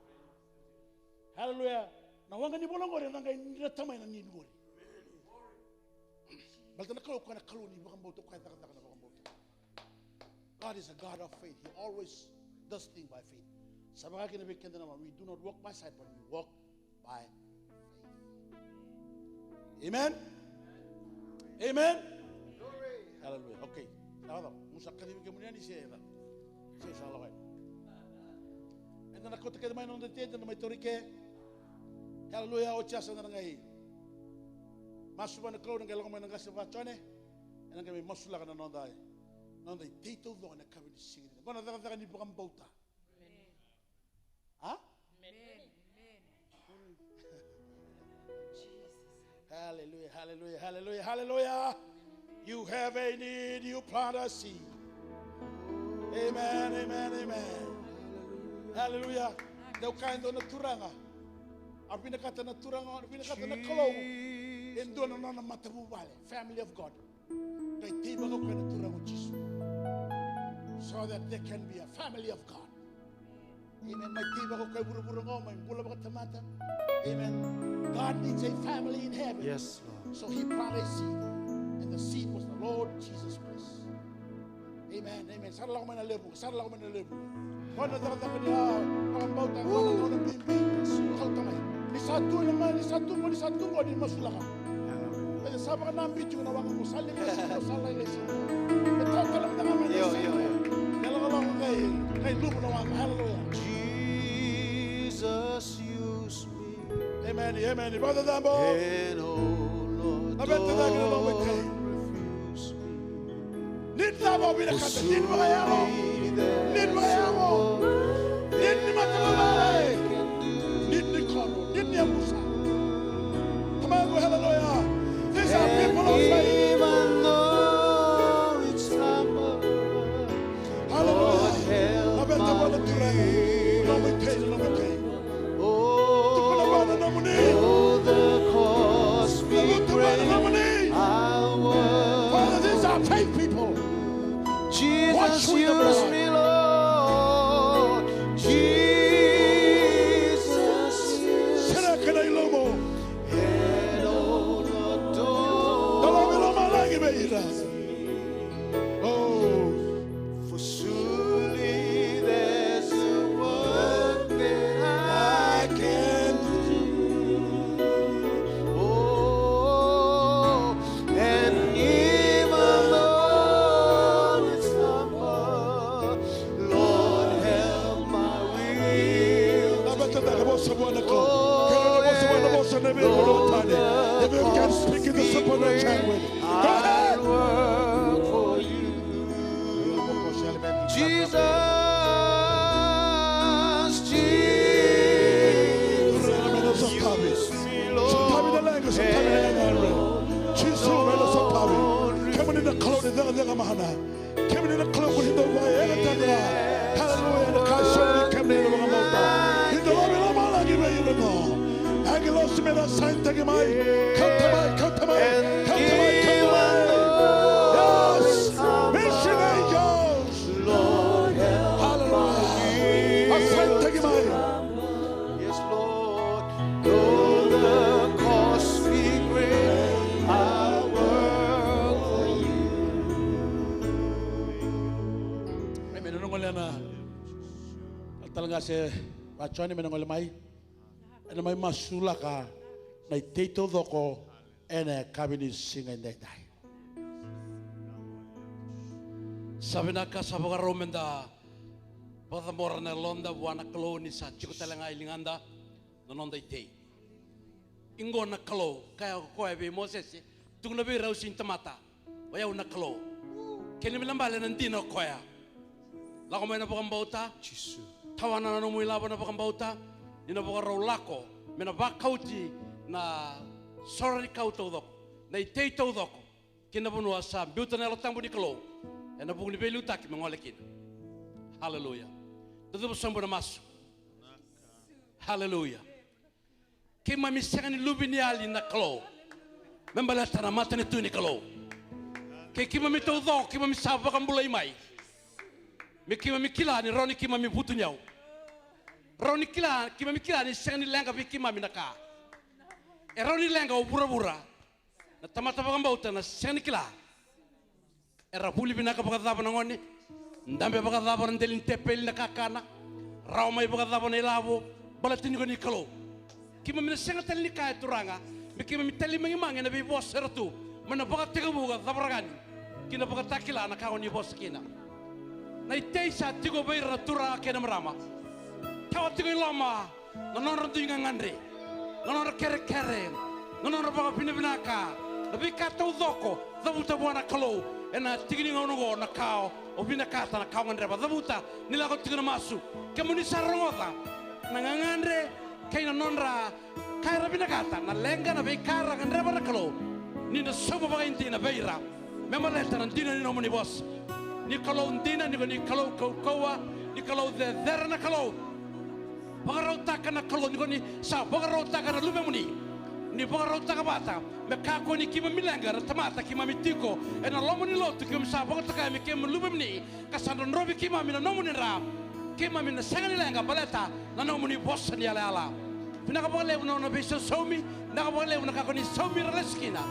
Hallelujah. Na waqa ni vola qori, ena qai dredre mai na need qori. Baleta na Kalou, o koya na Kalou ni vakabauta, o koya e cakacaka na vakabauta. God is a God of faith. He always does things by faith. Sa vaka kina vei keda na, we do not walk by sight, but we walk by faith. Amen. Amen. Hallelujah. Okay. Sa cava? Mo sa kacivi kemuni yani se cava? Se sa lako yani. Eda na kauta kece mai na noda itei, eda na mai tauri ke. Hallelujah. Oti ya sa na qai masu vua na Kalou, na qai lako mai na qase vaka Jone. Ena qai mai masulaka na noda, noda itei taucoko ena yakavi ni siga nikua. Qo na cakacaka ni vakabauta. Amen. A? Amen. Amen. Jesus. Hallelujah, hallelujah, hallelujah, hallelujah. You have a need, you plant a seed. Amen, amen, amen. Hallelujah. Dau kaya e dua na turaga. A vinakata na turaga, a vinakata na Kalou e dua na nona matavuvale, family of God. Qai teivaka o koya na Turaga o Jisu. So that there can be a family of God. Amen. Mai teivaka o koya e vuravura qo, mai bula vakatamata. Amen. God needs a family in heaven. Yes, Lord. So he planted a seed, and the seed was the Lord Jesus Christ. Amen, amen. Sa ra lako mai na levu, sa ra lako mai na levu. Qo na cakacaka ni a vakabauta, qo na gauna bibi. Kauta mai. Ni sa tu, ni sa tu, ni sa tu qo, ni masulaka. E sa vakanamiti tiko na waqa qo, sa lailai sara, sa lailai sara. E tawa tale mada ga mai na sala. Io, io. E lakolako qai, qai luvu na waqa. Hallelujah. Jesus, use me. Amen, amen. Vakacacabo. And oh Lord, don't refuse me. Need cava o vinakata? Need vakayalo? Need vakayalo? Need ni matavuvale? Need ni koro? Need ni yavusa? Tamaqu, hallelujah. These are people of faith. Even though it's humble, hallelujah. Lord, help my way. Nomu itei, nomu itei. Tukuna vua na nomuni. Oh, the costly grace. Tukuna vua na nomuni. I'll work. Father, these are faith people. Jesus, use me, Lord. Jesus, use me. Sereka na ilomo. Head on a door. Dolava na lomalagi vei ira. Oh. For surely there's a work that I can do. Oh, and even though it's humble, Lord, help my will. Laveta na vosa vua na Kalou. Kena vosa vua na vosa na veivanua tani. If you can speak in the supernatural language. Go ahead. I'll work for you. Jesus, Jesus, use me, Lord. Sotavi na leqa, sotavi na leqa. Jisu me na sotavi. Kemuni na Kalou ni cakacaka mana. Kemuni na Kalou ni dau vakayagataka. Hallelujah. Na ka e soli vei kemuni na vakabauta. Ni dolavi lomalagi vei ira qo. Agilosi me na sainitaki mai. Kauta mai, kauta mai, kauta mai, kauta mai. Yes. Mission angels. Hallelujah. A sainitaki mai. Yes, Lord. Though the cost be great, I'll work for you. Amen. Ena gole na tale ga se vaka Jone me na gole mai. Ena mai masulaka na itei taucoko ena yakavi ni siga edaidai. Sa vinaka, sa vakarau meda vakacabora na yaloda vua na Kalou ni sa tiko tale ga e ligada na noda itei. Iqo na Kalou, kaya o koya vei Mosese, tukuna vei rau sega ni tamata. O yau na Kalou. Kena ibalebale na dina o koya. Lako mai na vakabauta. Jisu. Tawana na nomu ilavo na vakabauta. Ni na vakarau lako me na vakauti na soro ni kau taucoko, na itei taucoko, ki na vanua sa biuta na Yalo Tabu ni Kalou. Ena vuku ni veiliutaki me gole kina. Haleluya. Da cuva sobu na masu. Haleluya. Keimami sega ni luveniyali na Kalou me baleta na matanitu ni Kalou. Kei keimami taucoko keimami sa vakabulai mai me keimami kila ni rawa ni keimami vutuniyau. Rawa ni kila, keimami kila ni sega ni leqa vei keimami na ka e rawa ni leqa o vuravura. Na tamata vakabauta na sega ni kila. Era vuli vinaka vakacava na gone, dabe vakacava na deli ni tepeli na kakana, rawa mai vakacava na ilavo, baleta ni ko ni Kalou. Keimami na sega tale ni kaya, Turaga, me keimami talimagimagi ena veivosa era tu mai na vakatekivu ka cava ragani ki na vakatakila na ka o ni vosa kina. Na itei sa tiko vei ira na turaga kei na marama. Tawa tiko i loma na nodra dui gagadre, na nodra kerekere, na nodra vakavinavinaka, na veika taucoko, cavuta vua na Kalou ena tiki ni gauna oqo na ka o vinakata, na ka o gadreva. Cavuta ni lako tiko na masu. Kemuni sa rogoca na gagadre kei na nodra ka era vinakata, na leqa, na veika era gadreva na Kalou, ni na sauma vakaidina vei ira me baleta na dina ni nomuni vosa. Ni Kalou dina, ni ko ni Kalou kaukauwa, ni Kalou cecere na Kalou. Vakarautaka na Kalou, ni ko ni sa vakarautaka na luvemuni. Ni vakarautaka vata me kakua ni keimami leqa na tamata keimami tiko ena loma ni lotu keimami sa vakatokai me keimami luvemuni, ka sa drodrovi keimami na nomuni dra. Keimami na sega ni leqa baleta na nomuni vosa ni yalayala. Vinaka vakalevu na nona veisausaumi, vinaka vakalevu na ka ko ni saumi ira lesu kina.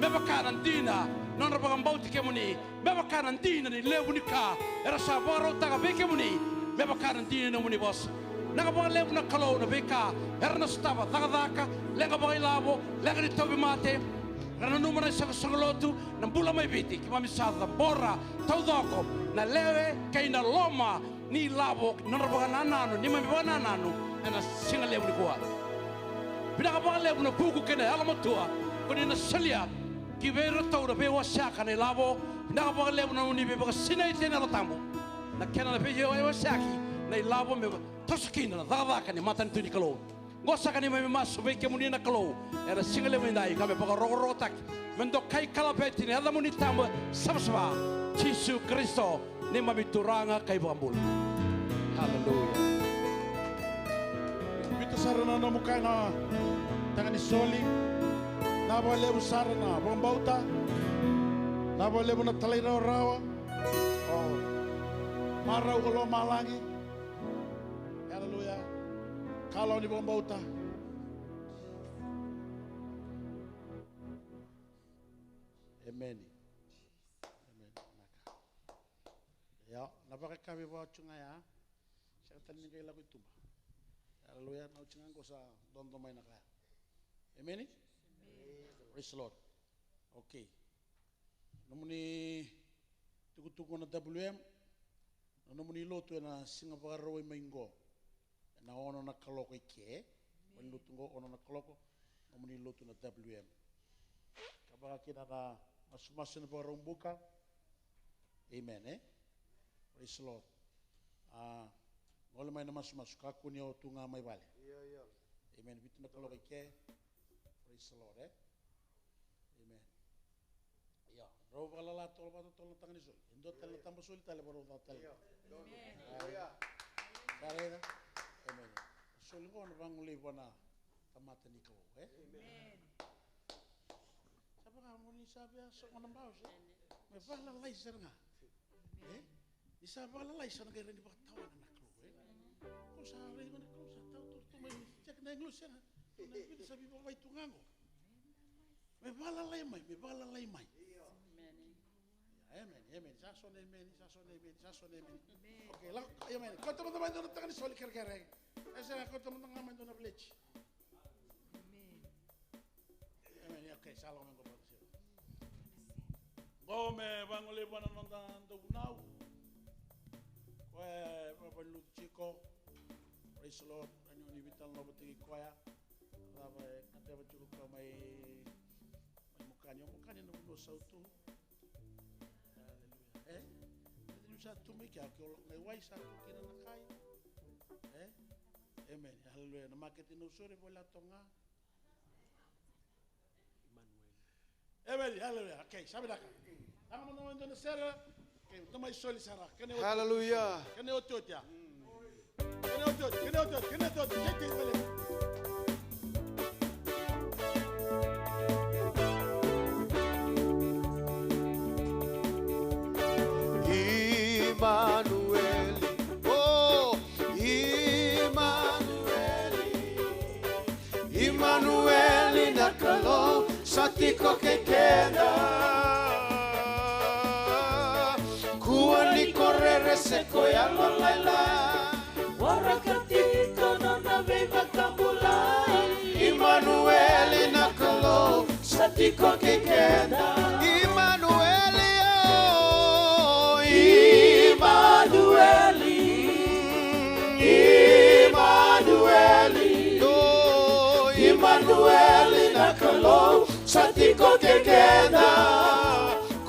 Me vaka na dina na nodra vakabauti kemuni, me vaka na dina ni levu ni ka era sa vakarautaka vei kemuni, me vaka na dina ni nomuni vosa. Vinaka vakalevu na Kalou na veika era na sotava, cakacaka, leqa vakailavo, leqa ni tauvimate, ra nanuma na isoqosoqo lotu, na bula mai Viti. Keimami sa cabora taucoko na lewe kei na loma ni lavo, nodra vakanananu, neimami vakanananu ena siga levu nikua. Vinaka vakalevu na vuku kei na yalomatua ko ni na solia ki vei iratou na veiwaseyaka na ilavo. Vinaka vakalevu na nomuni veivakasinaiti ena Yalo Tabu, na kena na veiwaseyaki na ilavo me toso kina na cakacaka ni matanitu ni Kalou. Oqo saka neimami masu vei kemuni na Kalou ena siga levu nidai, ka me vakarokorokotaki me dokai kalaveti na yacamuni tabu savasava, Jisu Karisito, neimami Turaga ka iVakabula. Haleluya. Biuta sara na nomu kai na taga ni soli. Na vakalevu sara na vakabauta. Na vakalevu na talairawarawa. O marau ka lomalagi. Haleluya. Kalawa ni vakabauta. Emeni. Emeni. Naka. Io, na vakayakavi vaka tu ga ya. Sega tale ni qai lako i tuba. Haleluya. Na oti ga qo sa dodo mai na kaya. Emeni. Praise the Lord. Okay. Nomuni tukutuku na W M, na nomuni lotu ena siga Vakarauwai mai qo ena ono na kaloko i ke. Valenilotu qo ono na kaloko, nomuni lotu na W M. Ka vaka kina na masumasu ena Vakaraubuka. Amen, e? Praise the Lord. A, gole mai na masumasu, kakua ni o tu ga mai vale. Io, io. Amen. Vitu na kaloko i ke. Praise the Lord, e? Amen. Io, rau vakalala tolo vata tolo na taga ni soli. E dua tale na taba soli tale, vakarau caka tale. Io. Aleluya. Sa raica? Amen. Soli qo na vagolei vua na tamata ni Kalou, e? Amen. Sa vaka mo ni sa via sogo na bau, se? Me vakalala sara ga. E? Ni sa vakalala sa na qai rai ni vakatawana na Kalou, e? Ko sa rai ga na Kalou, sa tau toro tu mai, check na English, sega. Na English sa vivavai tu ga qo. Me vakalala mai, me vakalala mai. Amen, amen. Sa so na amen, sa so na amen, sa so na amen. Okay, lako, amen. Kauta mada mai dua na taga ni soli kerekere. E sega, kauta mada ga mai dua na village. Amen. Okay, sa lako mai qo. Qo me vagolei vua na noda dauvunau. Koya e vakalutu tiko. Praise the Lord. Ani oni veitalanoa vata kei koya. Cava e gadreva tiko koya mai, mai Mokani. O Mokani na vanua sautu. Aleluya. E? Ni sa tu mai kea, ke o lako mai wai sa tu kina na kai. E? Amen. Aleluya. Na maketi Nausori, Vale, Toga. Emeni, aleluya. Okay, sa vinaka. Lako mada mai dua na sere. Okay, dua mai soli sara. Kena otioti. Aleluya. Kena otioti, a. Kena otioti, kena otioti, kena otioti. Kei, kei, vale. tiko kei keda. Kua ni ko rere se ko yalolailai. Waraka tiko nona veivakabulai. Imanueli na Kalou sa tiko kei keda. Imanueli, o, Imanueli. Imanueli, o, Imanueli na Kalou sa tiko kei keda.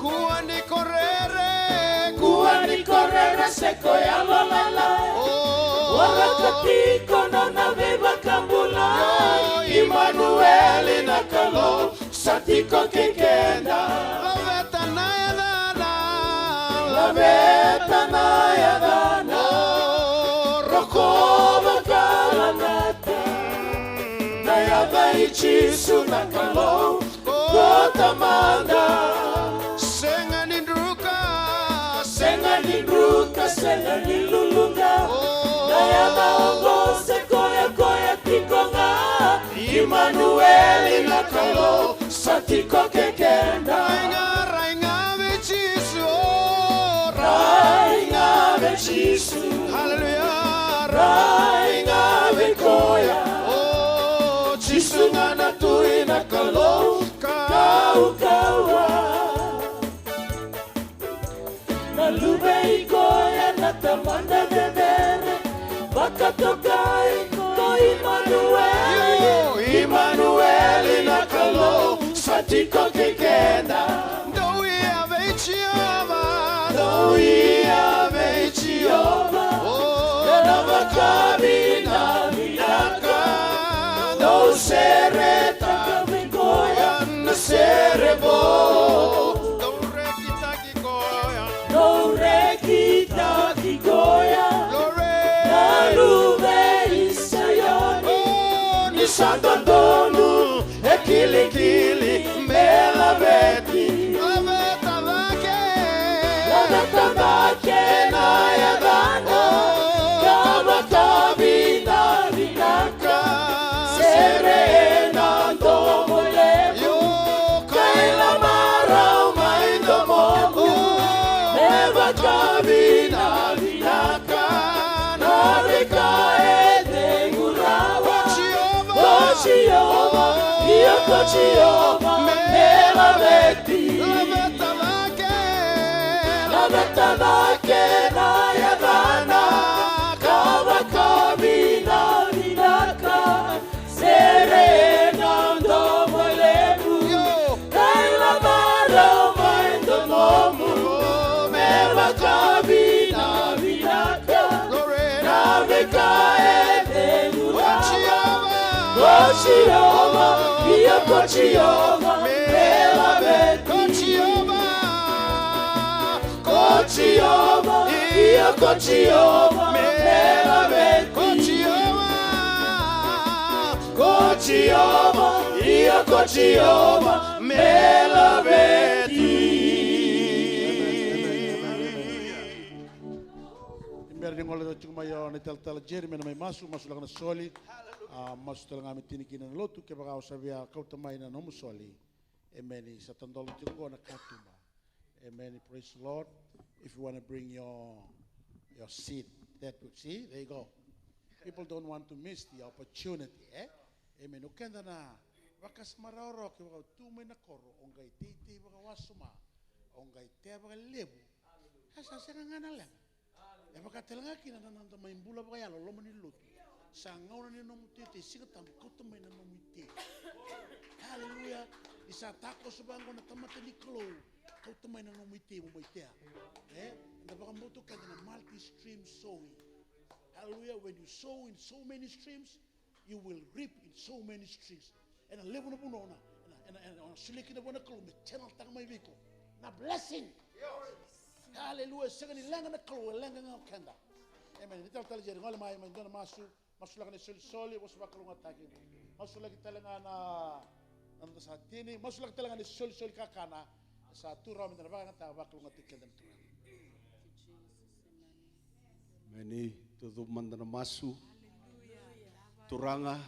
Kua ni ko rere, kua ni ko rere se ko yalolailai. O. Waraka tiko nona veivakabulai. Imanueli na Kalou sa tiko kei keda. Laveta na yacana. Laveta na yacana. O, rokova ka lagata na yaca i Jisu na Kalou ko Tamada. Sega ni druka, sega ni druka, sega ni luluqa. O. Na yaca oqo se koya, koya tiko ga. Imanueli na Kalou sa tiko kei keda. Rai ga, rai ga vei Jisu, o, rai ga vei Jisu. Haleluya. Rai ga vei koya. O, Jisu ga na Tui na Kalou kaukauwa. Na Luve i koya na Tamada cecere, vakatokai ko Imanueli. Imanueli na Kalou sa tiko kei keda. Dou ia vei Jiova. Dou ia vei Jiova. O. Na vakavinavinaka. Dou seretaka vei koya na sere vou. Dou rekitaki koya. Dou rekitaki koya. Glory. Na Luve i Saioni. O, ni sa dodonu e kilikili me laveti. Laveta cake. Laveta cake na yacana. O. Ka vakavinavinaka. Sere ena domo levu. Io. Ka ila marau mai domoqu. O. Me vakavinavinaka. Na veika e cegu rawa. Ko Jiova. Ko Jiova. Io ko Jiova. Me laveti. Laveta cake. Laveta cake na yacana. Ka vakavinavinaka. Sere na domo levu. Io. Ka ila marau mai domomu. Me vakavinavinaka. Glory. Na veika e cegu rawa. Ko Jiova. Ko Jiova. Io ko Jiova. Me laveti. Ko Jiova. Ko Jiova, io ko Jiova, me laveti. Ko Jiova, ko Jiova, io ko Jiova, me laveti. Ni bera ni gole tiko mai o na italatala Jerry me na mai masu, masulaka na soli. A, masu tale ga me tini kina na lotu, kevaka o sa via kauta mai na nomu soli. Emeni. Sa tadola tiko qo na katuba. Amen. Praise the Lord. If you want to bring your your seed, that would, see, there you go. People don't want to miss the opportunity, eh? Amen. O keda na vakasama rawarawa, kevaka o tu mai na koro, o qai teitei vakawasoma, o qai tea vakalevu. E sa sega ga na leqa. E vaka tale ga kina na noda mai bula vakayalo loma ni lotu. Sa gauna ni nomu teitei, Siga Tabu, kauta mai na nomu itei. Haleluya. Ni sa takoso vaqo na tamata ni Kalou, kauta mai na nomu itei mo mai tea. E? Eda vakabauta o keda na multi stream sowing. Haleluya. When you sow in so many streams, you will reap in so many streams. Ena levu na vanua, ena, ena, ena, ena solia kina vua na Kalou me channel taka mai vei iko na blessing. Haleluya. Sega ni leqa na Kalou, e leqa ga o keda. Amen. Ni talatala Jerry, gole mai, mai dua na masu, masulaka na isolisoli, vosa vakalougatataki. Masulaki tale ga na, na noda sa tini, masulaki tale ga na isolisoli kakana. Sa tu rawa me da na vakayagataka, vakalougatataki keda na Turaga. Emeni. Tucake mada na masu. Turaga,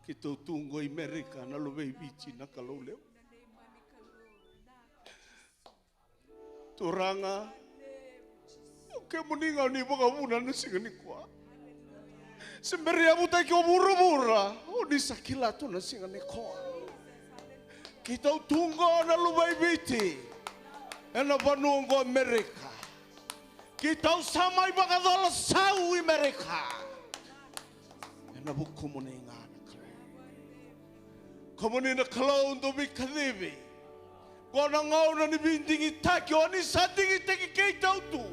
Keitou tu qo i Merika, na luve i Viti, na Kalou levu. Turaga, o kemuni ga o ni vakavuna na siga nikua. Se bera ni yavutaki o vuravura, o ni sa kila tu na siga nikua. Keitou tu qo na luve i Viti, ena vanua qo Merika. Keitou sa mai vakacola sau i Merika. Ena vukumuni ga na Kalou. Kemuni na Kalou dou veikacivi. Qo na gauna ni veidigitaki, o ni sa digitaki keitou tu.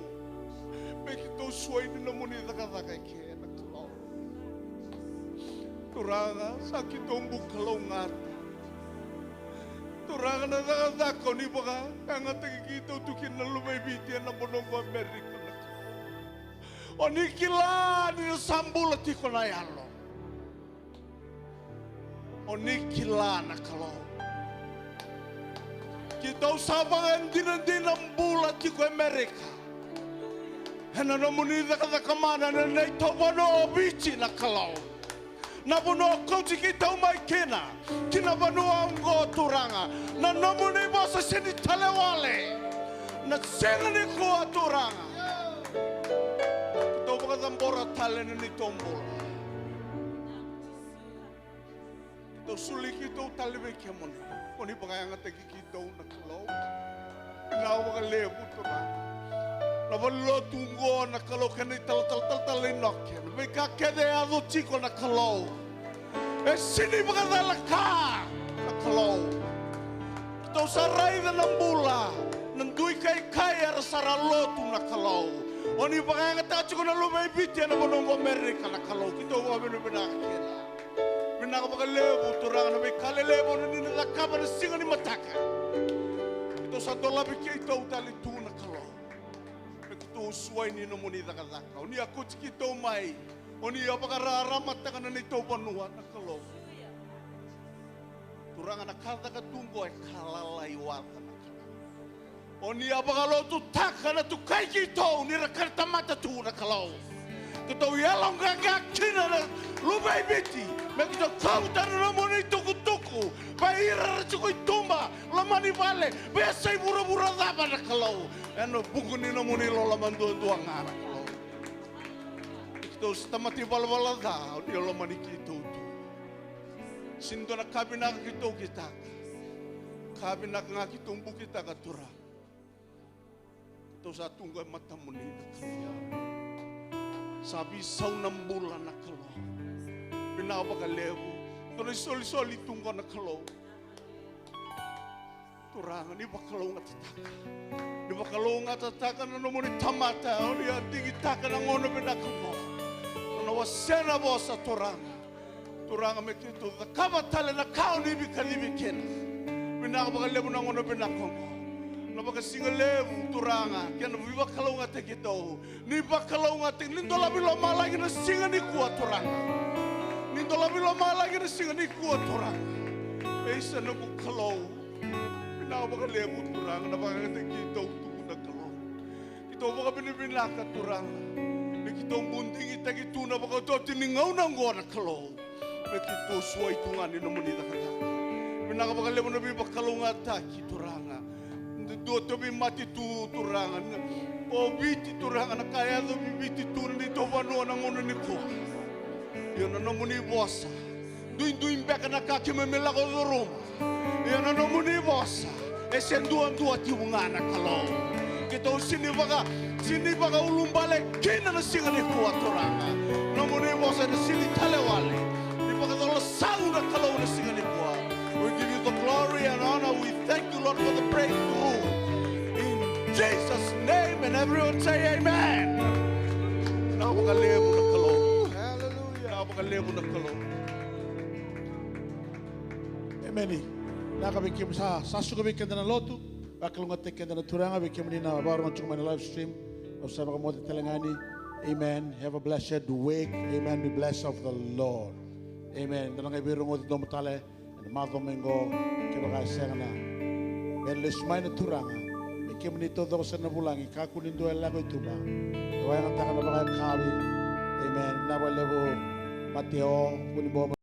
Me keitou suai ni nomuni cakacaka eke na Kalou. Turaga, sa keitou bukalougata. Turaga na cakacaka o ni vakayagataki keitou tu kina na luve i Viti ena vanua qo Amerika na Kalou. O ni kila ni na sa bula tiko na yalo. O ni kila na Kalou. Keitou sa vakadinadina bula tiko e Merika. Ena nomuni cakacaka mana na neitou vanua o Viti na Kalou. Na vanua o kauti keitou mai kina, ki na vanua oqo Turaga. Na nomuni vosa sega ni tale wale. Na siga nikua Turaga. Keitou vakacabora tale na neitou bula. Keitou soli keitou tale vei kemuni. Ko ni vakayagataki keitou na Kalou. Vinaka vakalevu Turaga. Na valenilotu oqo na Kalou kei na italatala, talatala i Noke. Na veika kece e yaco tiko na Kalou. E sega ni vakacala ka na Kalou. Keitou sa raica na bula. Na dui kaikai era sa ra lotu na Kalou. O ni vakayagataka tiko na luve i Viti ena vanua oqo Amerika na Kalou. Keitou vakavinavinaka kina. Vinaka vakalevu Turaga na veika lelevu o ni na cakava na siga ni mataka. Keitou sa dolavi keitou tale tu na Kalou. Me keitou suai ni nomuni cakacaka. O ni a kauti keitou mai. O ni a vakararamataka na neitou vanua na Kalou. Turaga na ka caka tu oqo e ka lalai waca na Kalou. O ni a vakalotutaka na tukai keitou ni ra kena tamata tu na Kalou. Keitou yaloqaqa kina na luve i Viti me keitou kauta na nomuni tukutuku vei ira ra tiko i tuba, loma ni vale, veiyasai vuravura cava na Kalou. Ena vuku ni nomuni loloma duadua ga na Kalou. Keitou sa tamata ivalavala ca, o ni a lomani keitou tu. Sega ni dua na ka vinaka keitou kitaka. Ka vinaka ga keitou bukitaka Turaga. Keitou sa tu qo e matamuni na Kalou. Sa veisau na bula na Kalou. Vinaka vakalevu. Dua na isolisoli tu qo na Kalou. Turaga, ni vakalougatataka. Ni vakalougatataka na nomuni tamata, o ni a digitaka na gauna vinaka oqo. Na wasea na vosa Turaga. Turaga me keitou cakava tale na ka o ni veikacivi kina. Vinaka vakalevu na gauna vinaka oqo. Na vakasigalevu Turaga, kei na veivakalougatataki keitou. Ni vakalougatataki, ni dolavi lomalagi na siga nikua Turaga. Ni dolavi lomalagi na siga nikua Turaga. E isa noqu Kalou. Vinaka vakalevu Turaga na vakayagataki keitou tu na Kalou. Keitou vakavinavinaka Turaga. Ni keitou bula digitaki tu na vakatoti ni gauna oqo na Kalou. Me keitou suai tu ga ni nomuni cakacaka. Vinaka vakalevu na veivakalougatataki Turaga. Dua tauvimate tu Turaga. O Viti Turaga na ka e yaco vei Viti tu na neitou vanua na gauna nikua. Io na nomuni vosa. Duidui beka na ka keimami lako curuma. Ia na nomuni vosa e se duadua tiko ga na Kalou. Keitou sega ni vaka, sega ni vakaulubale kina na siga nikua Turaga. Nomuni vosa ena sega ni tale wale. Ni vakacola sau na Kalou na siga nikua. We give you the glory and honor. We thank you Lord for the breakthrough. In Jesus name and everyone say amen. Na vakalevu na Kalou. Hallelujah. Na vakalevu na Kalou. Emeni. Vinaka vei kemuni sa, sa suka vei keda na lotu. Vakalougatataki keda na Turaga vei kemuni na vakarorogo tiko mai na live stream. Au sa vakamoce tale ga ni. Amen. Have a blessed week. Amen. Be blessed of the Lord. Amen. Da na qai veirogoci domo tale ena macawa mai qo kevaka e sega na bera lesu mai na Turaga. Vei kemuni taucoko sara na vulagi, kakua ni dua e lako i tuba. E vakayagataka na vakayakavi. Amen. Vinaka vakalevu Mateo, Vunibobo.